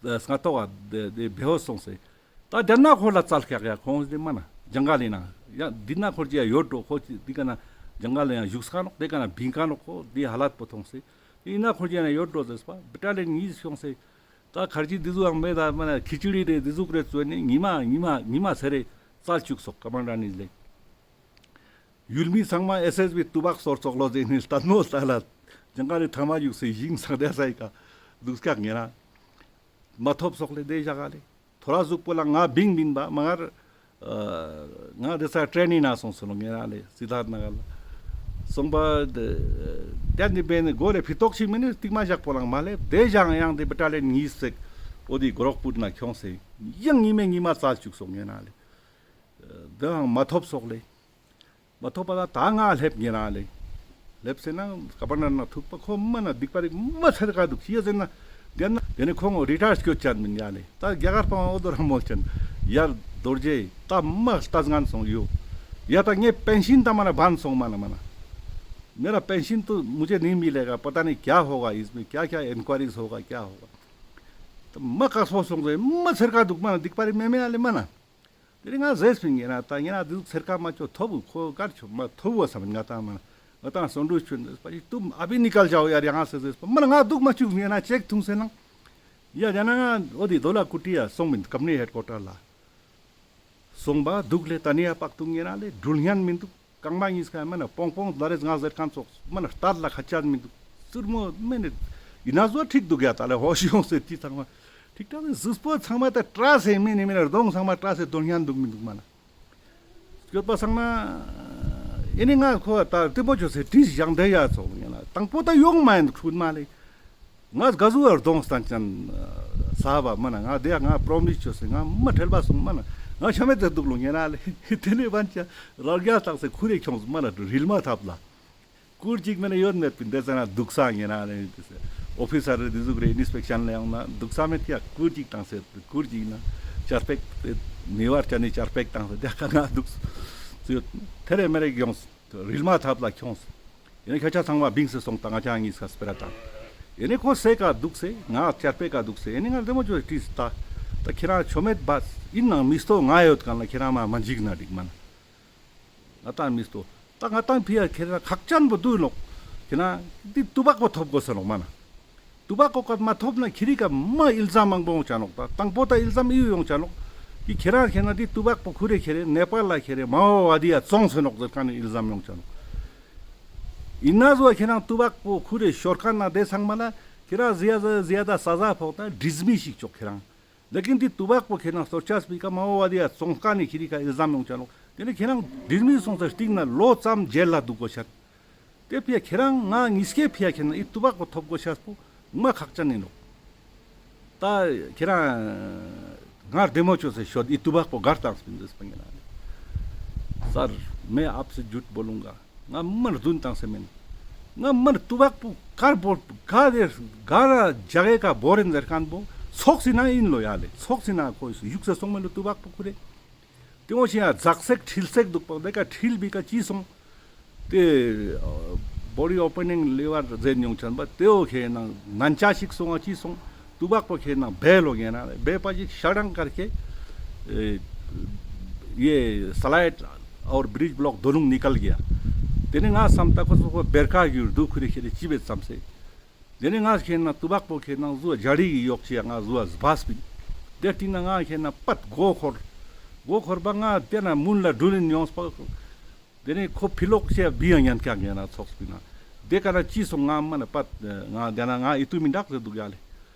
སྔ་ཐོག་ག་དེ་བེ་ཧོ་སོང་སེ། ད་དེ་ན་ཁོ་ལ་ཙལ་ཀྱག་ཡ་ཁོང་དེ་མ་ན་ཇང་གལ་ཡིན་ན་ཡ་འདི་ན་ཁོར་ཅི་ཡ་ཡོད་འགྲོ་ཁོ་ཅི་འདི་ཀ་ན་ཇང་གལ་ཡང་བཞུགས་ཀ་ནོག་དེ་ཀ་ན་བིང་ཀ་ནོག་ཁོ་འདི་ཧ་ལད་པོ་མཐོང་སེ། འདི་ན་ཁོར་ཅི་ཡ་ཡོད་འགྲོ་ཟེར་པ་བི་ཊ་ལི་ཡན་གཉིས་ཤོང་སེ། ད་ཁར་ཅི་འདི་ཟུག་ཡང་མེད་ད་མ་ན་ཁི་ཅི་ཌི་རེ་འདི་ཟུག་རེ་བཙོས་ནི་ཉི་མ་ཉི་མ་ཉི་མ་ཚེ་རེ་ཙལ་ཅུག་སོག་ཀ་མན་ཌ་ནི་ལེ། ཡུལ་མི་ཚང་མ་ཨེས་ཨེས་བི་ཏུ་བག་སོར་ཙོག་ལོ་ཟེར་ནི་ལྟད་མོ་ལྟ་ལ་ཇང་གལ་ལི་ཐ་མ་བཞུགས་སེ་ཞིང་སང་དེ་ས་ཡི་ཀ་འདུག་སྐྱག་ངེ་ར། མ་ཐོབ་སོག་ལེ་དེ་ཞག་ག་ལེ། ཐོ་རས་ཟུག་པོ་ལ་ང་བིང་བིང་པ་མ་ངར་ང་དེ་ས་ཊྲེན་ནི་ན་སོང་སོ་ལོ་ངེ་ར་ལེ་སི་དཱར་ཐ་ན་གར་ལ། སོང་པ་དེ་དེ་ནི་བེ་ནི་གོ་རེ་ཕི་ཏོག་ཞིག་མི་ནི་སྟིག་མ་ཞག་པོ་ལང་མ་ལེ་དེ་ཞག་ཡང་དེ་བི་ཊ་ལི་ཡན་གཉིས་སེ་འོ་དེ་གོ་རག་པུར་ན་ཁྱོངས་སེ་ཡང་ཉི་མ་ཉི་མ་ཙལ་ཅུག་སོང་ངེ་ར་ལེ། དེའང་མ་ཐོབ་སོག་ལེ། མ་ཐོབ་པ་ད་ད་ང་སླེབས་ཉེ་རང་ལེ། སླེབས་སེ་ན་ཀ་པ་ན་ན་ཐུག་པ་ཁོ་མ་ན་སྡིག་པ་རིག་མ་ཚེར་ཀ་འདུག་ཤི་ཡ་ཟེར་ན། དེ་ན་དེ་ནི་ཁོང་རི་ཊ་ཡར་སྐྱོད་ཅན་མིན་ཡ་ལེ། ད་རྒྱ་གར་པ་འོ་དོ་རང་མོལ་ཅན། ཡར་རྡོ་རྗེ་ད་མ་ལྟ་ངན་སོང་ཡོ། ཡ་ད་ངས་པེན་ཤིན་ད་མ་ན་བན་སོང་མ་ན་མ་ན། मेरा पेंशन तो मुझे नहीं मिलेगा, पता नहीं क्या होगा इसमें, क्या क्या इंक्वायरीज होगा, क्या होगा। ད་མ་ཀག་སྤོ་སོང་ཟེར་མ་ཚེར་ཀ་འདུག་མ་ན་སྡིག་པ་རིག་མེ་མེ་ཡ་ལེ་མ་ན། དེ་རིང་ང་ཟེར་སྤིན་ངེ་ན་ད་ངེ་ན་དེ་ཟུག་ཚེར་ཀ་མ་ཅོ་ཐོབ་བུ་ཁོ་གར་ཆོ་མ་ཐོབ་བུ་བསམ་ང་ཏང་མ་ང་ཏང་སོན་འགྲུལ་ཆུན་ཟེར་པ་ཡི་ཏུམ་ཨ་བི་ནི་ཀལ་ཇའོ་ཡར་ཡང་ཟེར་ཟེར་པ་མ་ང་འདུག་མ་ཅུག་ངེ་ན་ཅེག་ཐུང་སེ་ནང་ཡ་ཡ་ན་ང་འོ་དེ་དོ་ལ་ཀུ་ཊི་ཡ་སོང་མིན་ཀམ་ནི་ཧེཌ་ཀོ་ཊར་ལ་སོང་པ་འདུག་ལེ་ད་ནི་ཡ་པག་ཏུ་ངེ་ན་ལེ་འགྲུལ་ཉན་མིན་འདུག་རྐང་པ་གཉིས་ཀ་མ་ན་པོང་པོང་ལ་རེས་ང་ཟེར་ཁན་ཙོགས་མ་ན་ལྟར་ལ་ཁ་ཆད་མི་འདུག་སུར་མོ་མེ་ནི་ཡིན་ན་བཟོ་ཁྲིག་འདུག་ཡ་ད་ལེ་ཧོ་ཤི་ཡོང་སེ་ཅི་ཚང་མ་ཁྲིག་ཐག་ཟིག་སྤོ་ཚང་མ་ད་བཀྲ་སེ་མི་ནི་མི་ན་གདོང་ཚང་མ་བཀྲ་སེ་དོན་ཡང་འདུག་མི་འདུག་མ་ན་སྐྱོད་པ་སང་ན་ཨེ་ནི་ང་ཁོ་ད་ལྟད་མོ་ཅོ་སེ་དྲིས་ཞང་དེ་ཡ་ཚོགས་ཡིན་ལ་དང་པོ་ད་ཡོང་མ་ཡིན་འདུག་ཁྲུད་མ་ལེ། ང་ག་ཟུག་ཡར་གདོང་སྟན་ཅན་ས་བ་མ་ན་ང་དེ་ཡ་ང་པྲོ་མིས་ཅོས་སེ་ང་མ་ཁྲེལ་བ་སོང་མ་ན་ང་ཆ་མེད་དེ་འདུག་ལོ་ཉེ་ན་ལེ། དེ་ནི་བན་ཅ་ར་རྒྱ་བཏགས་སེ་ཁུ་རེ་ཁྱོངས་མ་ན་རིལ་མ་ཐབ་ལ་ཁུར་ཅིག་མེ་ན་ཡོད་མེད་པིན་དེ་ཙ་ན་འདུག་ས་ཉེ་ན་ལེ། ཨོ་ཕི་སར་རེ་དེ་ཟུག་རེ་ཨིན་སི་པེག་ཤན་ལ་ཡོང་ན་འདུག་ས་མེད་ཀྱ་ཁུར་ཅིག་བཏང་སེ་ཁུར་ཅིག་ན་ཅར་པེག་མི་བར་ཅ་ནི་ཅར་པེག་བཏང་སེ་དེ་ཀ་ང་འདུག་ས་ཡོད་ཐེ་རེ་མེ་རེ་ཡོངས། རིལ་མ་ཐབ་ལ་ཁྱོངས། ཡེ་ནེ་ཁྱོ་ཆ་ཚང་མ་བིངས་སེ་སོང་ད་ང་ཅ་གཉིས་ཀ་སྤེ་ར་བཏང་། ཡེ་ནེ་ཁོ་སེ་ཀ་འདུག་སེ་ང་ཅར་པེ་ཀ་འདུག་སེ་ཡེ་ནེ་ང་ལྡེ་མོ་ཅོ་ཏིས་ད། ད་ཁྱེ་རང་ཆོ་མེད་བ་ཨིན་ནང་མི་སྟོ་ང་ཡོད་ཁན་ལ་ཁྱེ་རང་མ་མ་འཇིགས་ན་འགྲིག་མ་ན། ང་ཏང་མི་སྟོ། ད་ང་ཏང་ཕི་ཡ་ཁྱེ་རང་ཁག་ཅན་པོ་འདུག་ནོག་ཁྱེ་རང་འདི་ཏུ་བག་པོ་ཐོབ་དགོས་ས་ནོག་མ་ན། ཏུ་བག་པོ་ཀ་མ་ཐོབ་ན་ཁྱེ་རི་ཀ་མ་ཨིལ་ཛམ་མང་པོ་ཡོང་ཆ་ནོག་ད་དང་པོ་ད་ཨིལ་ཛམ་ཨི་ཡོང་ཆ་ནོག་ཀི་ཁྱེ་རང་ཁྱེ་ན་འདི་ཏུ་བག་པོ་ཁུ་རེ་ཁྱེ་རེ་ནེ་པཱལ་ལ་ཁྱེ་རེ་མ་འོ་བ་དི་ཡ་བཙོང་སེ་ནོག་ཟེར་ཁན་ནི་ཨིལ་ཛམ་ཡོང་ཆ་ནོག་ཨིན་ན་ཟོ་ཁྱེ་རང་ཏུ་བག་པོ་ཁུ་རེ་ཤོར་ཁན་ན་དེ་ཚང་མ་ལ་ཁྱེ་རང་ཟི་ཡ་ཟ་ཟི་ཡ་ད་ས་ཟ་ཕོག་ད་འདྲིས་མི་ཞིག་ཅོག་ཁྱེ་རང་། ལེ་ཀིན་འདི་ཏུ་བག་པོ་ཁྱེ་རང་སྟོར་ཆ་སྤི་ཀ་མ་འོ་བ་དི་ཡ་བཙོང་ཁན་ནི་ཁྱེ་རི་ཀ་ཨིལ་ཛམ་ཡོང་ཆ་ནོག་དེ་ནི་ཁྱེ་རང་འདྲིས་མི་སོང་ས་སྟིང་ན་ལོ་ཙམ་ཇེལ་ལ་འདུག་གོ་ཤད། དེ་ཕི་ཡ་ཁྱེ་རང་ང་ཉིས་ཀའི་ཕི་ཡ་ཁྱེད་ན་ཨི་ཏུ་བག་པོ་ཐོབ་གོ་ཤེས་པོ་མ་ཁག་ཅན་ཨིན་ནོག། ད་ཁྱེ་རང་ང་བདེ་མོ་ཅོས་སེ་ཤོད། ཨི་ཏུ་བག་པོ་གར་བཏང་སྤིན་ཟེར་སྤང་ངེ་ན་ལེ། སར་མེ་ཨབ་སེ་ཇུཊ་བོ་ལུང་ག། ང་མར་རྫུན་བཏང་སེ་མེན། ང་མར་ཏུ་བག་པོ་གར་བོར་ག་དེ་ག་ར་ཇག་གེ་ཀ་བོར་ཨིན་ཟེར་ཁན་བོ་ཚོགས་སི་ན་ཨིན་ལོ་ཡ་ལེ། ཚོགས་སི་ན་ཁོ་ཡུགས་སེ་སོང་མེ་ལོ་ཏུ་བག་པོ་ཁུ་རེ། དེ་འོ་ཞིག་ཡ་ཛག་སེག་ཁྲིལ་སེག་དུག་པ་དེ་ཀ་ཁྲིལ་བི་ཀ་ཅི་སོང་། དེ་ཨ་བོ་ཌི་ཨོ་པེ་ནིང་ལི་ཝར་ཟེར་ཉོང་ཆན་པ་དེ་འོ་ཁེ་ནང་ནན་ཆ་ཞིག་སོང་ང་ཅི་སོང་། ཏུ་བག་པོ་ཁེ་ནང་བེ་ལོ་ངེ་ན་བེ་པ་ཞིག་ཤ་ཌང་ཀར་ཁེ་ཨེ་ཡེ་སླའིཌ་ཨོར་བྲིཇ་བློག་དོ་ལུང་ནི་ཀལ་གི་ཡ། དེ་ནེ་ང་སམ་ཏ་ཁོ་སོ་ཁོ་བེར་ཀ་གུར་དུ་ཁུ་རེ་ཁེ་རེ་ཅི་བེ་སམ་སེ། དེ་ནེ་ང་ཁེ་ནང་ཏུ་བག་པོ་ཁེ་ནང་ཟུ་ཇ་ཌི་གི་ཡོག་ཅི་ཡ་ང་ཟུ་བ་སྦས་པིན། དེ་ཏིང་ན་ང་ཁེ་ནང་པད་མགོ་འཁོར། མགོ་འཁོར་བ་ང་དེ་ན་མུན་ལ་འགྲུལ་ལིན་ཡོངས་པ། དེ་ནེ་ཁོ་ཕི་ལོག་ཅེ་བི་ཡང་ཉན་ཀྱག་ངེ་ན་ཚོགས་པིན་ན། དེ་ཀ་ན་ཅི་སོང་ང་མ་ན་པད་ང་དེ་ན་ང་ཨི་ཏུ་མི་འདག་ཟེར་དུག་ཡ་ལེ།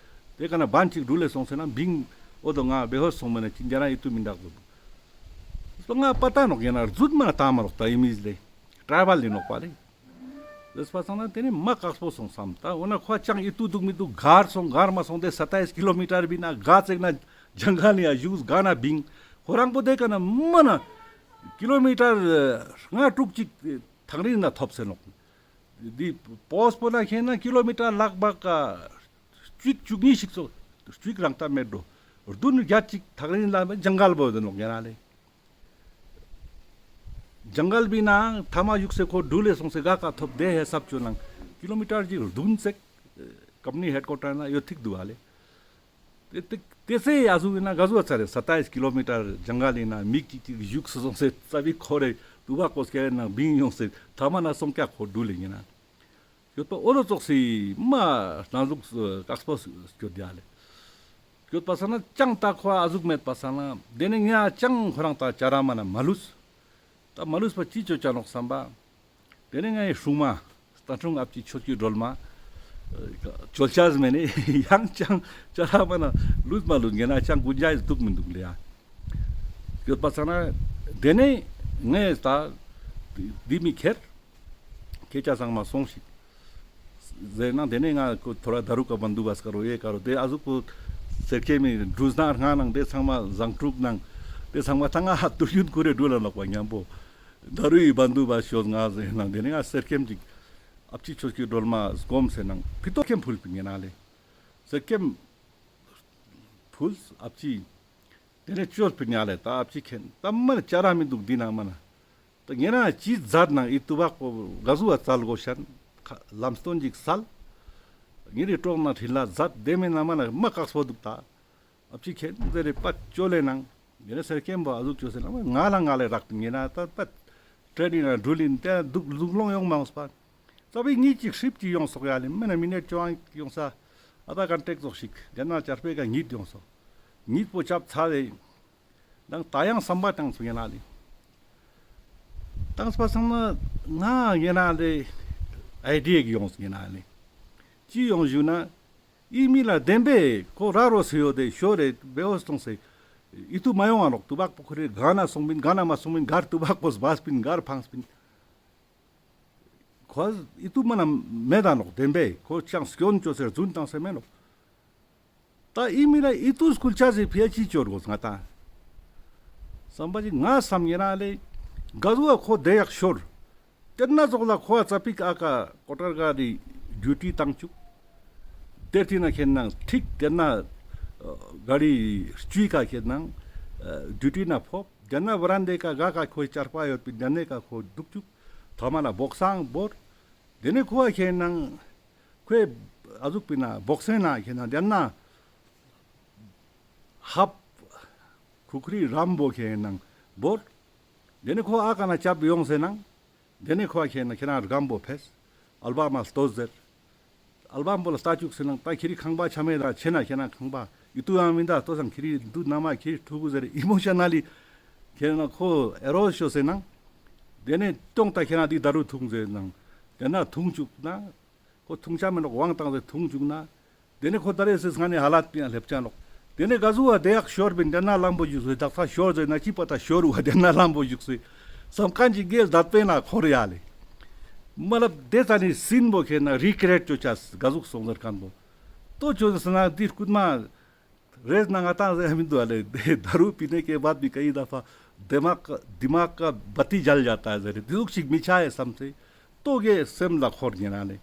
དེ་ཀ་ན་བན་ཅིག་འགྲུལ་ལེ་སོང་སེ་ན་བིང་འོ་དོ་ང་བེ་ཧོས་སོང་མེ་ན་ཅི་དེ་ན་ཨི་ཏུ་མི་འདག་ཟེར་དུག། ང་པད་ཏ་ནོག་ངེ་ན་རྫུན་མ་ན་ཏ་མ་ནོག་ད་ཨི་མིས་ལེ། ཊྲའི་བལ་ལི་ནོག་པ་ལེ། ཟེར་པ་སང་ན་དེ་ནེ་མ་ཀགས་པོ་སོང་སམ་ཏ། འོ་ན་ཁོ་ཅང་ཨི་ཏུ་དུག་མི་དུག་གར་སོང་གར་མ་སོང་། དེ་སཏ་ཡིས་ཀི་ལོ་མི་ཊར་བི་ན་ག་ཙེག་ན་ཇང་གལ་ནི་ཡ་ཞུགས་ག་ན་བིང་། ཁོ་རང་པོ་དེ་ཀ་ན་མ་ན་ཀི་ལོ་མི་ཊར་ལྔ་དྲུག་ཅིག་ཐག་རིང་ན་ཐོབ་སེ་ནོག། དེ་པོས་པོ་ན་ཁེ་ན་ཀི་ལོ་མི་ཊར་ལག་བག་ག་གཅིག་བཅུ་གཉིས་ཤིག་ཚོ་གཅིག་རང་ཏ་མེད་འགྲོ། བདུན་བརྒྱད་ཅིག་ཐག་རིང་ལ་ཇང་གལ་བོ་དེ་ནོག་ཡ་ན་ལེ། ཇང་གལ་བི་ནང་ཐ་མ་ཞུགས་སེ་ཁོ་འགྲུལ་ལེ་སོང་སེ་ག་ཀ་ཐོབ་དེ་ཧེ་སབ་ཅོ་ནང་ཀི་ལོ་མི་ཊར་ཅིག་བདུན་ཙེག་ཀམ་ནི་ཧེཌ་ཀོ་ཊར་ན་ཡོད་ཐིག་དུག་ཨ་ལེ། དེ་དེ་དེ་སེ་ཡ་ཟུག་ཡིན་ན་ག་ཟུག་ཚར་རེ་སཏ་ཡིས་ཀི་ལོ་མི་ཊར་ཇང་གལ་ཡིན་ན་མིག་ཅིག་ཅིག་ཞུགས་སེ་སོང་སེ་ཙ་བི་ཁོ་རེ་ཏུ་བག་པོ་སྐྱེ་ན་བིང་ཡོང་སེ་ཐ་མ་ན་སོང་ཀྱག་ཁོ་འགྲུལ་ལེ་ཡིན་ན། ཡོད་པ་འོ་རོ་ཙོགས་སི་མ་ན་ཟུག་ཀགས་པོ་སྐྱོད་ཡ་ལེ། ཡོད་པ་ས་ན་ཅང་ཏ་ཁོ་ཨ་ཟུག་མེད་པ་ས་ན་དེ་ནེ་ངའ་ཅང་ཁོ་རང་ཏ་ཅ་ར་མ་ན་མ་ལུས། ཏ་མ་ལུས་པ་ཅི་ཅོ་ཅ་ནོག་སམ་པ། དེ་ནེ་ངའི་སྲུང་མ་སྟན་སྲུང་ཨ་ཕྱི་ཆོས་ཀྱི་སྒྲོལ་མ་ཅོལ་ཆས་མེ་ནེ་ཡང་ཅང་ཅ་ར་མ་ན་ལུས་མ་ལུས་ངེ་ན་ཅང་གུན་ཇའི་དུག་མི་དུག་ལེ་ཡ། ཡོད་པ་ས་ན་དེ་ནེ་ངས་ཏ་འདི་མི་ཁྱེར། ཁྱེད་ཅག་ཚང་མ་སོང་ཞིག་ཟེར་ན་དེ་ནེ་ང་ཁོ་ཐོ་ར་ད་རུ་ཀ་བན་དུ་བ་སི་ཀ་རོ་ཡེ་ཀ་རོ་དེ་ཨ་ཟུག་པོ་སེར་ཁེ་མི་གྲུ་ཟ་ན་ང་ནང་དེ་ཚང་མ་ཟངས་དྲུག་ནང་དེ་ཚང་མ་ཐང་ང་ཧ་ཏུ་ཡུན་ཁུ་རེ་གྲུ་ལ་ནོག་པ་ཉམ་པོ་ད་རུ་ཡི་བན་དུ་བ་སི་ཤོད་ང་ཟེར་ནང་དེ་ནེ་ང་སེར་ཁེམ་ཅིག་ཨ་ཕྱི་ཆོས་ཀྱི་སྒྲོལ་མ་སྒོམ་སེ་ནང་ཕི་ཏོ་ཁེམ་ཕུལ་པིན་ཡིན་ན་ལེ། སེར་ཁེམ་ཕུལ་ཨ་ཕྱི། དེ་ནེ་ཅོལ་པིན་ཡ་ལེ། ཏ་ཨ་ཕྱི་ཁེན་ཏ་མ་ན་ཅ་ར་མི་དུག་འདི་ནང་མ་ན། ཏ་ངེ་རང་ཅི་ཛད་ནང་ཨི་ཏུ་བག་པོ་ག་ཟུག་བ་ཙལ་གོ་ཤན་ལམ་སྟོན་ཅིག་སལ། ངེ་རི་གྲོགས་ན་ཁྲིན་ལ་ཛད་དེ་མེ་ན་མ་ན་མ་ཀགས་པོ་དུག་ཏ། ཨ་ཕྱི་ཁེན་ཟེར་རེ་པད་ཅོ་ལེ་ནང་། དེ་ནེ་སེར་ཁེན་བོ་ཨ་ཟུག་ཅོ་སེ་ན་ང་ལ་ང་ལེ་རག་ངེ་ན་ཏ་པད་ཏྲེན་ཡིན་ན་གྲུལ་ཡིན་ཏེ་དུག་ལུག་ལོང་ཡོང་མ་ཡོངས་པ། ཙ་བི་ཉིས་ཅིག་ཧྲིབ་ཅིག་ཡོང་སོག་ཡ་ལེ། མེ་ན་མི་ནེ་ཅོ་ཨང་ཡོང་ས་ཨ་ཏ་ཀན་ཊེག་ཙོག་ཞིག་དེ་ན་ཅར་པེ་ཀ་ཉིད་ཡོང་སོག་ཉིད་པོ་ཅབ་ཚ་ལེ། ནང་ཏ་ཡང་སམ་པ་ཏང་སུ་ཡིན་ན་ལེ། ཏང་སུ་པ་སང་ན་ང་ཡིན་ན་ལེ་ཨའི་ཌི་ཡ་གི་ཡོངས་ཡིན་ན་ལེ། ཅི་ཡོང་ཞུ་ན་ཨི་མི་ལ་བདེན་པས་ཁོ་ར་རོ་སེ་ཡོད་དེ་ཤོར་རེ་བེ་འོ་སྟོང་སེ་ཨི་ཏུ་མ་ཡོང་ང་ནོག། ཏུ་བག་པོ་ཁོ་རེ་ག་ན་སོང་པིན་ག་ན་མ་སོང་པིན་གར་ཏུ་བག་པོ་སྦས་པིན་གར་ཕངས་པིན། ཁོ་ཨི་ཏུ་མ་ན་མེད་ད་ནོག། བདེན་པས་ཁོ་ཅང་སྐྱོན་ཅོ་སེ་རྫུན་བཏང་སེ་མེད་ནོག། ཏ་ཨི་མི་ལ་ཨི་ཏུ་སྐུལ་ཆ་སེ་ཕི་ཡ་ཅི་ཅོ་རྒོས་ང་ཏ། སམ་པ་ཅིག་ང་སམ་ཡིན་ན་ལེ། ག་ཟུག་བ་ཁོ་དེ་ཡག་ཤོར། དེ་ན་ཙོགས་ལ་ཁོ་བ་ཙ་པིག་ཨ་ཀ་ཀོ་ཊར་ག་རི་ཌིའུ་ཊི་བཏང་བཅུག། དེ་ཏི་ན་ཁེན་ནང་ཁྲིག་དེ་ན་ག་རི་ཅུའི་ཀ་ཁེན་ནང་ཌིའུ་ཊི་ན་ཕོབ། དེ་ན་བ་རན་དེ་ཀ་ག་ཀ་ཁོའི་ཅར་པ་ཡོད་པིན་དེ་ནེ་ཀ་ཁོ་དུག་བཅུག། ཐོག་མ་ན་བོག་སང་བོར། དེ་ནེ་ཁོ་བ་ཁེན་ནང་ཁོའི་ཨ་ཟུག་པིན་ན་བོག་སེ་ན་ཁེན་ནང་དེ་ན་ཧབ་ཁུ་ཁུ་རི་རམ་བོ་ཁེན་ནང་བོར། དེ་ནེ་ཁོ་ཨ་ཀ་ན་ཅབ་ཡོང་སེ་ནང་། དེ་ནེ་ཁོ་ཁེན་ན་ཁེན་ན་རྒམ་བོ་ཕེས། ཨལ་བམ་མ་ལྟོས་ཟེར། ཨལ་བམ་བོ་ལ་ལྟ་བཅུག་སེ་ནང་ཏ་ཁྱེ་རི་ཁང་པ་ཆ་མེད་ད་ཆེ་ན་ཁེན་ན་ཁང་པ་ཨི་ཏུ་ཡང་མིན་ད་ལྟོས་སང་ཁྱེ་རི་དུ་ན་མ་ཁྱེ་རི་ཕྲུ་གུ་ཟེར་ཨི་མོ་ཤ་ན་ལི་ཁེན་ན་ཁོ་ཨེ་རོ་ཤོ་སེ་ནང་། དེ་ནེ་ཏོང་ཏ་ཁེན་ན་འདི་ད་རུ་ཐུང་ཟེར་ནང་། དེ་ན་ཐུང་བཅུག་ན། ཁོ་ཐུང་ཆ་མེད་ནོག་དབང་བཏང་སྟེ་ཐུང་བཅུག་ན། དེ་ནེ་ཁོ་ད་རེ་སེ་སྔ་ནེ་ཧ་ལད་པི་ཡང་སླེབས་ཆ་ནོག། དེ་ནེ་ག་ཟུག་བ་དེ་ཡག་ཤོར་བིན་དེ་ན་ལམ་བོ་བཞུགས་སེ་དག་ས་ཤོར་ཟེར་ན་ཅི་པ་ད་ཤོར་བ་དེ་ན་ལམ་བོ་བཞུགས་སེ་སམ་ཁན་ཅིག་གེལ་དད་པེ་ན་ཁོར་ཡ་ལེ། མ་ལབ་དེ་ཙ་ནི་སིན་བོ་ཁེ་ན་རི་ཀྲེཊ་ཅོ་ཅེས་ག་ཟུག་སོང་ཟེར་ཁན་བོ། ཏོ་ཅོ་ཟེར་ན་འདི་རྐུན་མ་རེས་ན་ང་ཏང་ཟེར་མི་འདུག་ཨ་ལེ། ད་རུ་པི་ནེ་ཀེ་བཱད་བི་ཀ་ཡི་ད་ཕ་དི་མག་ག་དི་མག་ག་བ་ཏི་ཇལ་ཇཱ་ཏ་ཧེ་ཟེར་རེ། དེ་ཟུག་ཞིག་མི་ཆ་ཧེ་སམ་སེ་ཏོ་གེ་སེམས་ལ་འཁོར་ཉེ་ན་ལེ།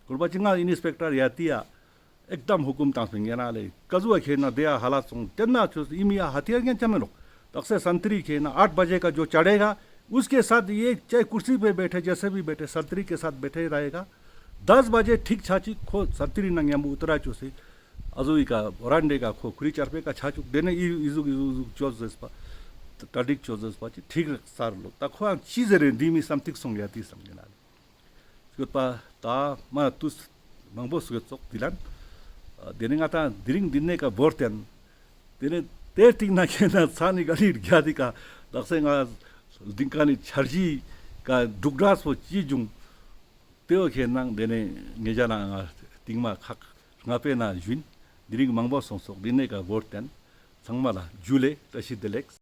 སྐོར་པ་ཅི་ང་ཨིན་སི་པེག་ཊར་ཡ་ཏི་ཡ་ཨེག་དམ་ཧུ་ཀུམ་ཏང་སེ་ཉེ་ན་ལེ། ཀ་ཟུག་ཁེ་ན་དེ་ཡ་ཧ་ལ་སོང་ཏེ་ན་ཆོས་ཨི་མི་ཡ་ཧ་ཐི་ཡར་ཉན་ཅ་མེ་ལོག། དག་ས་སན་ཏྲི་ཁེ་ན་ཨཊ་བ་ཇེ་ཀ་ཇོ་ཅ་ཌེ་ག། उसके साथ ये चाहे कुर्सी पे बैठे, जैसे भी बैठे, संतरी के साथ बैठे रहेगा। दस बजे ठीक छाची खो संतरी नंग याम उतरा चोसे। अजो इका वरांडे का खो खुरी चारपे का छाचुक देने इ-, इजुक, इजुक, इजुक चोस जस पा। त-, तडिक चोस जस पा ची ठीक सार लो। ता खो आंग चीज रे दीमी समथिक सोंग याती समझे ना। स्कुत पा ता मा तुस मंगबो सुगे चोक दिलान। अ, देने गा ता दिरिंग दिने का बोरतेन। देने तेर तिंग ना के ना सानी गली ग्यादी का दक्से गा दिंकानी छर्जी का डुगरास वो चीजुंग। तेओ के नांग देने गेजाना गा तिंगमा खक गा पे ना जुइन दिरिंग मंगबो सोंग सोक दिने का बोरतेन संगमाला जुले तशी दिलेक्स।